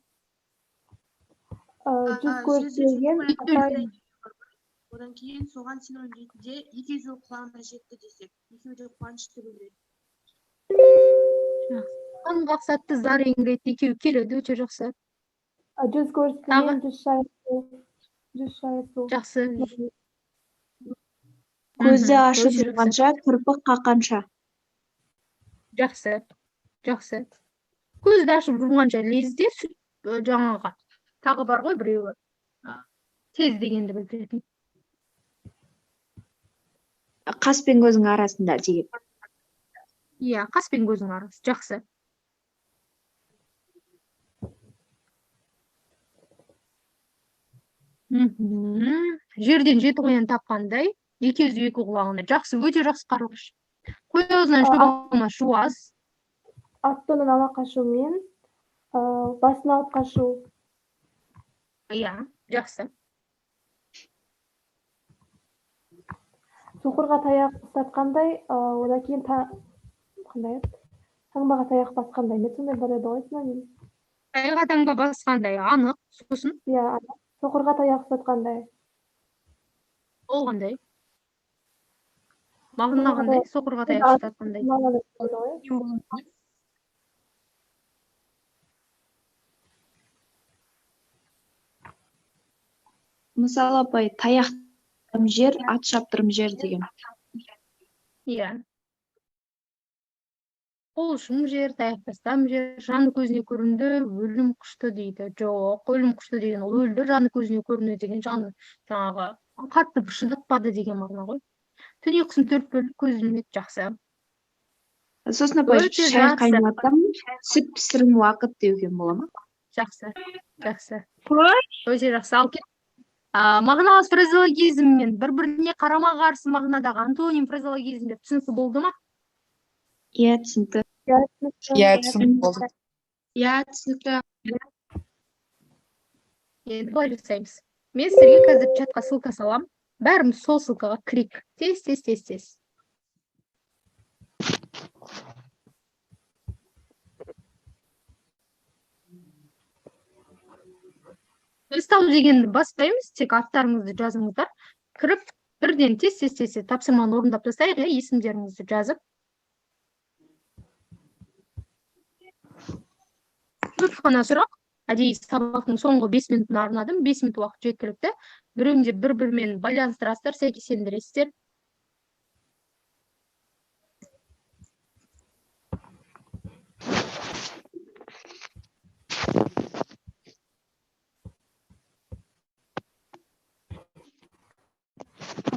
Жүз көріспеген апай.
Одан кейін соған синоним ретінде екі езуі құлағына жетті десек, екеуі де қуанышты білдіреді.
Қан қақсатты, зар еңіретті, екеуі келеді, өте жақсы.
Жүз көріспеген, жүз шайысу. Жүз шайысу.
Жақсы.
Көзді ашып
Өте жақсы.
жұмғанша, кірпік қаққанша.
Жақсы. Жақсы. Көзді ашып жұмғанша лезде сүт жаңағы. Тағы бар ғой біреуі. Тез дегенді білдіретін.
Қас пен көздің арасында деген.
Иә, қас пен көздің арасы. Жақсы. Жерден жеті қоян тапқандай, екі езу екі құлағында. Жақсы, өте жақсы қарлығаш. Қой аузынан шөп алмас жуас.
Ат тонын ала қашумен, басын алып қашу.
Иә, жақсы.
Соқырға таяқ ұстатқандай, одан кейін қандай еді? Таңбаға таяқ басқандай. Мен сондай бар еді ғой, синоним.
Таяққа таңба басқандай, анық. Сосын?
Иә, анық. Соқырға таяқ ұстатқандай.
Ол қандай? Мағына қандай? Соқырға таяқ ұстатқандай.
Мағынаны біледі ғой.
Мысалы, апай, таяқ жер, ат шаптырым жер деген.
Иә. Қол ұшым жер, таяқ тастам жер, жаны көзіне көрінді, өлім құшты дейді. Жоқ, өлім құшты деген ол өлді, жаны көзіне көрінді деген жаны жаңағы қатты бір шыдатпады деген мағына ғой. Түн ұйқысын төрт бөліп көз ілмеді, жақсы.
Сосын апай,
Өте
шай
жақсы.
қайнатам, сүт пісірім уақыт деуге бола ма?
Жақсы, жақсы. Өте жақсы. Ал кет. Мағыналас фразеологизммен бір-біріне қарама-қарсы мағынадағы антоним фразеологизм деп түсінікті болды ма?
Иә, түсінікті.
Иә, түсінікті болды.
Иә, түсінікті.
Енді былай жасаймыз. Мен сіздерге қазір чатқа ссылка салам. Бәріміз сол ссылкаға кірейік. Тез, тез, тез, тез. Листау дегенді баспаймыз, тек аттарыңызды жазыңыздар. Кіріп, бірден тез, тез, тез, тез тапсырманы орындап тастайық, иә, есімдеріңізді жазып. Үш қана сұрақ. Әдейі сабақтың соңғы 5 минутын арнадым. 5 минут уақыт жеткілікті. Біреуінде бір-бірімен байланыстырасыздар, сәйкестендіресіздер.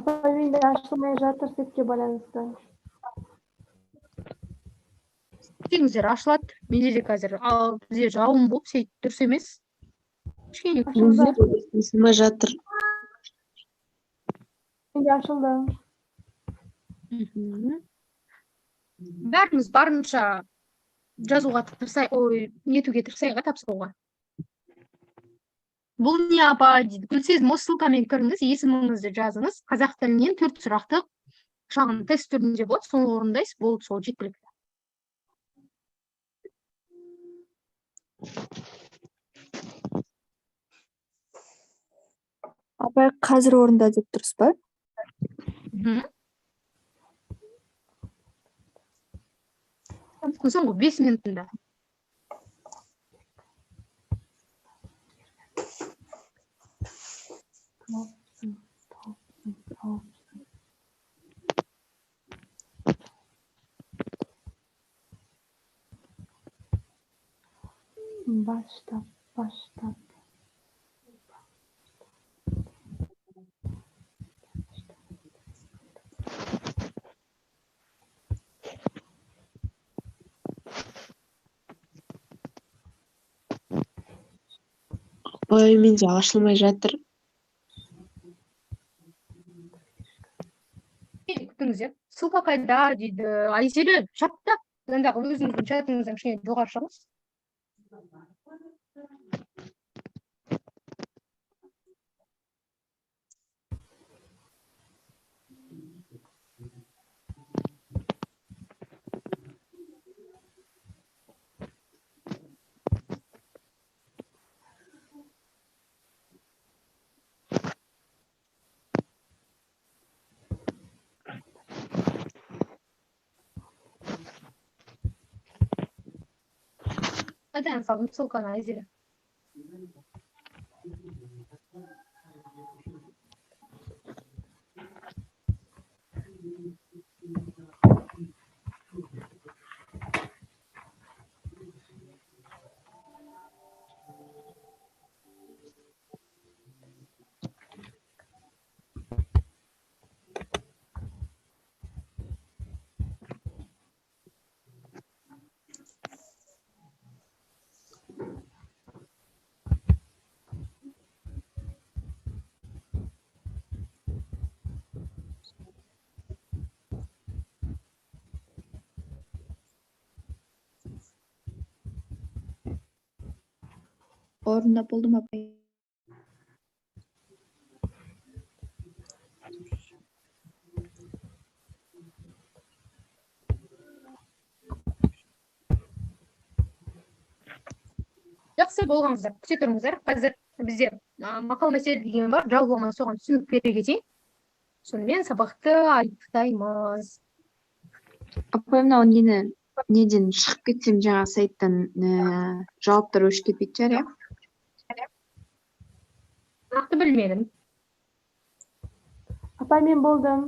Апай, менде ашылмай жатыр сетке байланысты.
Күтіңіздер, ашылады. Менде де қазір, ал бізде жауын болып, сөйтіп дұрыс емес. Кішкене
Ашылды.
күтіңіздер.
Ашылмай жатыр.
Менде ашылды.
Бәріміз барынша жазуға тырысай, ой, нетуге тырысайық, тапсыруға. Бұл не апа дейді. Гүлсезім, осы ссылкамен кіріңіз, есіміңізді жазыңыз. Қазақ тілінен 4 сұрақты шағын тест түрінде болады, соны орындайсыз, болды, сол жеткілікті.
Апай, қазір орында деп тұрсыз ба?
Соңғы 5 минутында.
Бас штаб, бас штаб.
Апай, менде ашылмай жатыр.
Күтіңіздер. Ссылка қайда дейді. Айзере, чатта. Мындағы өзіңіздің чатыңыздан кішкене жоғары шығыңыз. Қайдан салдым ссылканы, Айзере?
Орында болдым, апай.
Жақсы болғаныңыздар, күте тұрыңыздар. Қазір бізде мақал мәтел деген бар, жалпылама соған түсінік бере кетейін. Сонымен сабақты аяқтаймыз.
Апай, мынау нені, неден шығып кетсем жаңа сайттан жауаптар өшіп кетпейтін шығар, иә?
Нақты білмедім.
Апай, мен болдым.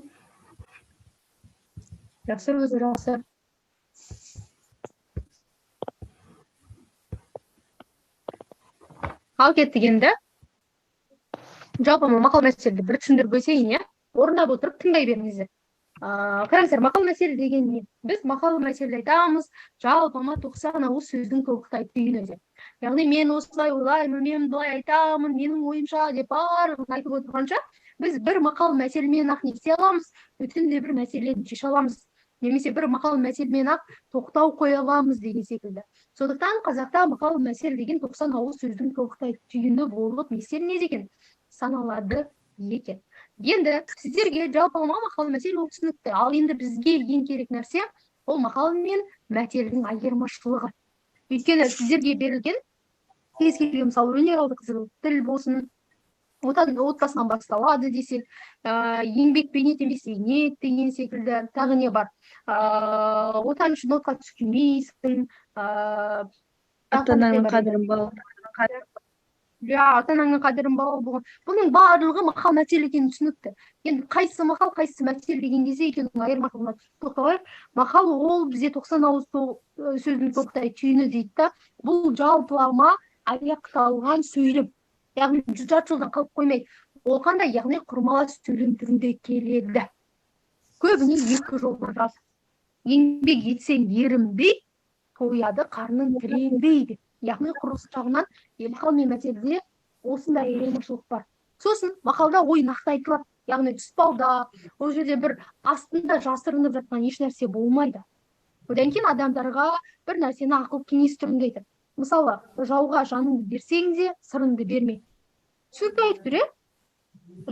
Жақсы, өзі жақсы. Ал кеттік енді. Жалпы мақал мәтелді бір түсіндіріп өтейін, иә? Орындап отырып тыңдай беріңіздер. Қараңыздар, мақал мәтел деген не? Біз мақал мәтелді айтамыз, жалпыма 90 ауыз сөздің тобықтай түйіні деп. Яғни мен осылай ойлаймын, мен былай айтамын, менің ойымша деп барлығын айтып отырғанша, біз бір мақал мәтелмен ақ не істей аламыз, бүтіндей бір мәселені шеше аламыз. Немесе бір мақал мәтелмен ақ тоқтау қоя аламыз деген секілді. Сондықтан қазақта мақал мәтел деген 90 ауыз сөздің тобықтай түйіні болып не істелінеді екен? Саналады екен. Енді сіздерге жалпылама мақал мәтел ол түсінікті. Ал енді бізге ең керек нәрсе ол мақал мен мәтелдің айырмашылығы. Өйткені сіздерге берілген кез келген, мысалы, өнер алды қызыл тіл болсын, отбасынан басталады десек, еңбек бейнет емес зейнет деген секілді, тағы не бар? Отан үшін отқа түскенбейсің,
Ата-ананың қадірін біл.
Иә, ата анаңның қадірін балалы болған. Бұның барлығы мақал мәтел екені түсінікті. Енді қайсысы мақал, қайсысы мәтел деген кезде екеуінің айырмашылығына тоқталайық. Мақал ол бізде 90 ауыз сөздің тобықтай түйіні дейді да. Бұл жалпылама аяқталған сөйлем. Яғни жарты жолдан қалып қоймайды. Ол қандай? Яғни құрмалас сөйлем түрінде келеді. Көбіне екі жолдан жазады. Еңбек етсең ерінбей, тояды қарның тіленбей деп. Яғни құрылыс жағынан мақал мен мәтелде осындай айырмашылық бар. Сосын мақалда ой нақты айтылады. Яғни тұспалда, ол жерде бір астында жасырынып жатқан еш нәрсе болмайды. Одан кейін адамдарға бір нәрсені ақыл кеңес түрінде айтады. Мысалы, жауға жаныңды берсең де, сырыңды берме. Түсінікті айтып тұр, иә?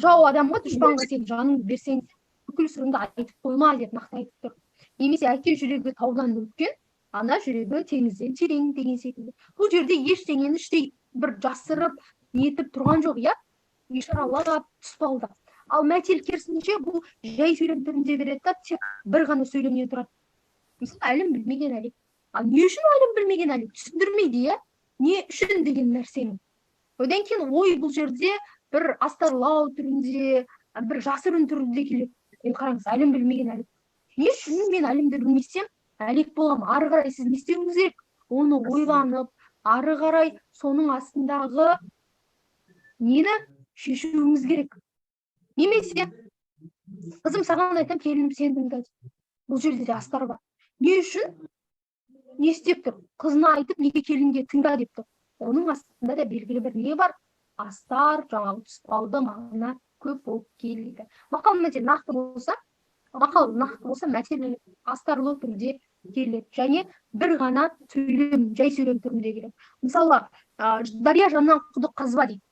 Жау адамға, дұшпанға сен жаныңды берсең де, бүкіл сырыңды айтып қойма деп нақты айтып тұр. Немесе әке жүрегі таудан үлкен, ана жүрегі теңізден терең деген секілді. Бұл жерде ештеңені іштей бір жасырып, нетіп тұрған жоқ, иә? Ишаралап, тұспалдап. Ал мәтел керісінше бұл жай сөйлем түрінде береді да, тек бір ғана сөйлемнен тұрады. Мысалы, әлім білмеген әлек. Ал не үшін әлім білмеген әлек? Түсіндірмейді, иә? Не үшін деген нәрсені. Одан кейін ой бұл жерде бір астарлау түрінде, бір жасырын түрінде келеді. Енді қараңыз, әлім білмеген әлек. Не үшін мен әлімді білмесем, әлек боламын? Ары қарай сіз не істеуіңіз керек? Оны ойланып, ары қарай соның астындағы нені шешуіңіз керек. Немесе қызым саған айтам, келінім сен тыңда дейді. Бұл жерде де астар бар. Не үшін? Не істеп тұр? Қызына айтып, неге келінге тыңда деп тұр. Оның астында да белгілі бір не бар? Астар, жаңағы тұспалды мағына көп болып келеді. Мақал мәтел нақты болса, мақал нақты болса, мәтел астарлы түрде келеді. Және бір ғана сөйлем, жай сөйлем түрінде келеді. Мысалы, дария жанынан құдық қазба дейді.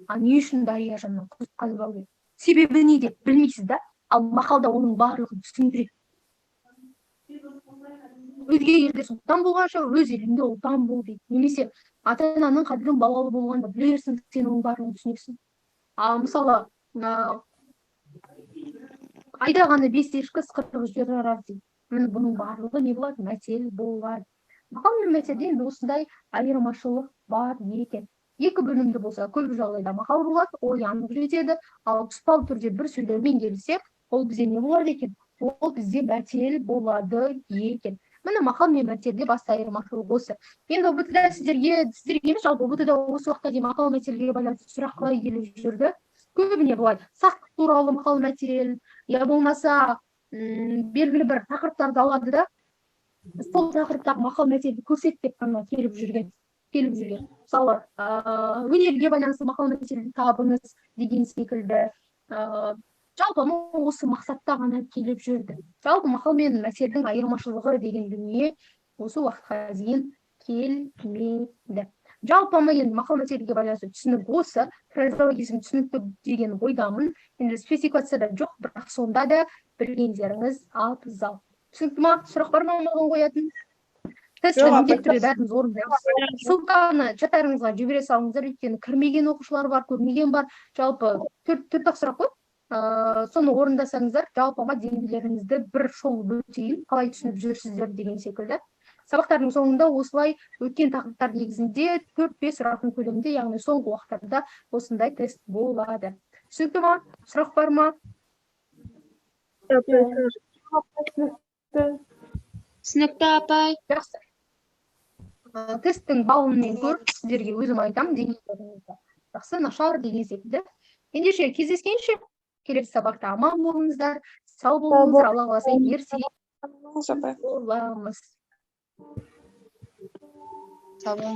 А не үшін дария жанынан құдық қазбау керек? Себебі не деп білмейсіз да? Ал мақалда оның барлығын түсіндіреді. Өзге елде сұлтан болғанша, өз еліңде ұлтан бол дейді. Немесе ата-ананың қадірін балалы болғанда білерсің, сен оның барлығын түсінесің. Ал мысалы, айдағаны 5 ешкі ысқырық жер жарар дейді. Міне бұның барлығы не болады? Мәтел болады. Мақал мен мәтелде енді осындай айырмашылық бар екен. Екі бөлімді болса, көп жағдайда мақал болады, ой анық жетеді. Ал тұспал түрде бір сөйлеммен келсе, ол бізде не болады екен? Ол бізде мәтел болады екен. Міне мақал мен мәтелде басты айырмашылық осы. Енді ҰБТ-да сіздерге емес, жалпы ҰБТ-да осы уақытқа дейін мақал мәтелге байланысты сұрақ қалай келіп жүрді? Көбіне былай сақтық туралы мақал мәтел, я болмаса, белгілі бір тақырыптарды алады да, сол тақырыптағы мақал мәтелді көрсет деп қана келіп жүрген. Келіп жүрген. Мысалы, өнерге байланысты мақал мәтелді табыңыз деген секілді, жалпы осы мақсатта ғана келіп жүрді. Жалпы мақал мен мәтелдің айырмашылығы деген дүние осы уақытқа дейін келмеді. Жалпы енді мақал мәтелге байланысты түсінік осы, фразеологизм түсінікті деген ойдамын. Енді спецификацияда жоқ, бірақ сонда да білгендеріңіз абзал. Түсінікті ма? Сұрақ бар ма маған қоятын? Тестті
Жоқ,
міндетті түрде
апай.
бәріміз орындаймыз. Ссылканы чаттарыңызға жібере салыңыздар, өйткені кірмеген оқушылар бар, көрмеген бар. Жалпы төрт-ақ сұрақ қой. Соны орындасаңыздар, жалпыға деңгейлеріңізді бір шолып өтейін, қалай түсініп жүрсіздер деген секілді. Сабақтардың соңында осылай өткен тақырыптар негізінде 4-5 сұрақтың көлемінде, яғни соңғы уақыттарда осындай тест болады. Түсінікті ма? Сұрақ бар ма?
Түсінікті.
Түсінікті, апай.
Жақсы. Тесттің балын мен көріп, сіздерге өзім айтамын деңгейлеріңізді. Жақсы, нашар деген секілді. Ендеше кездескенше, келесі сабақта аман болыңыздар, сау болыңыздар, Алла қаласа ертең
Апай.
боламыз.
Сау болыңыз.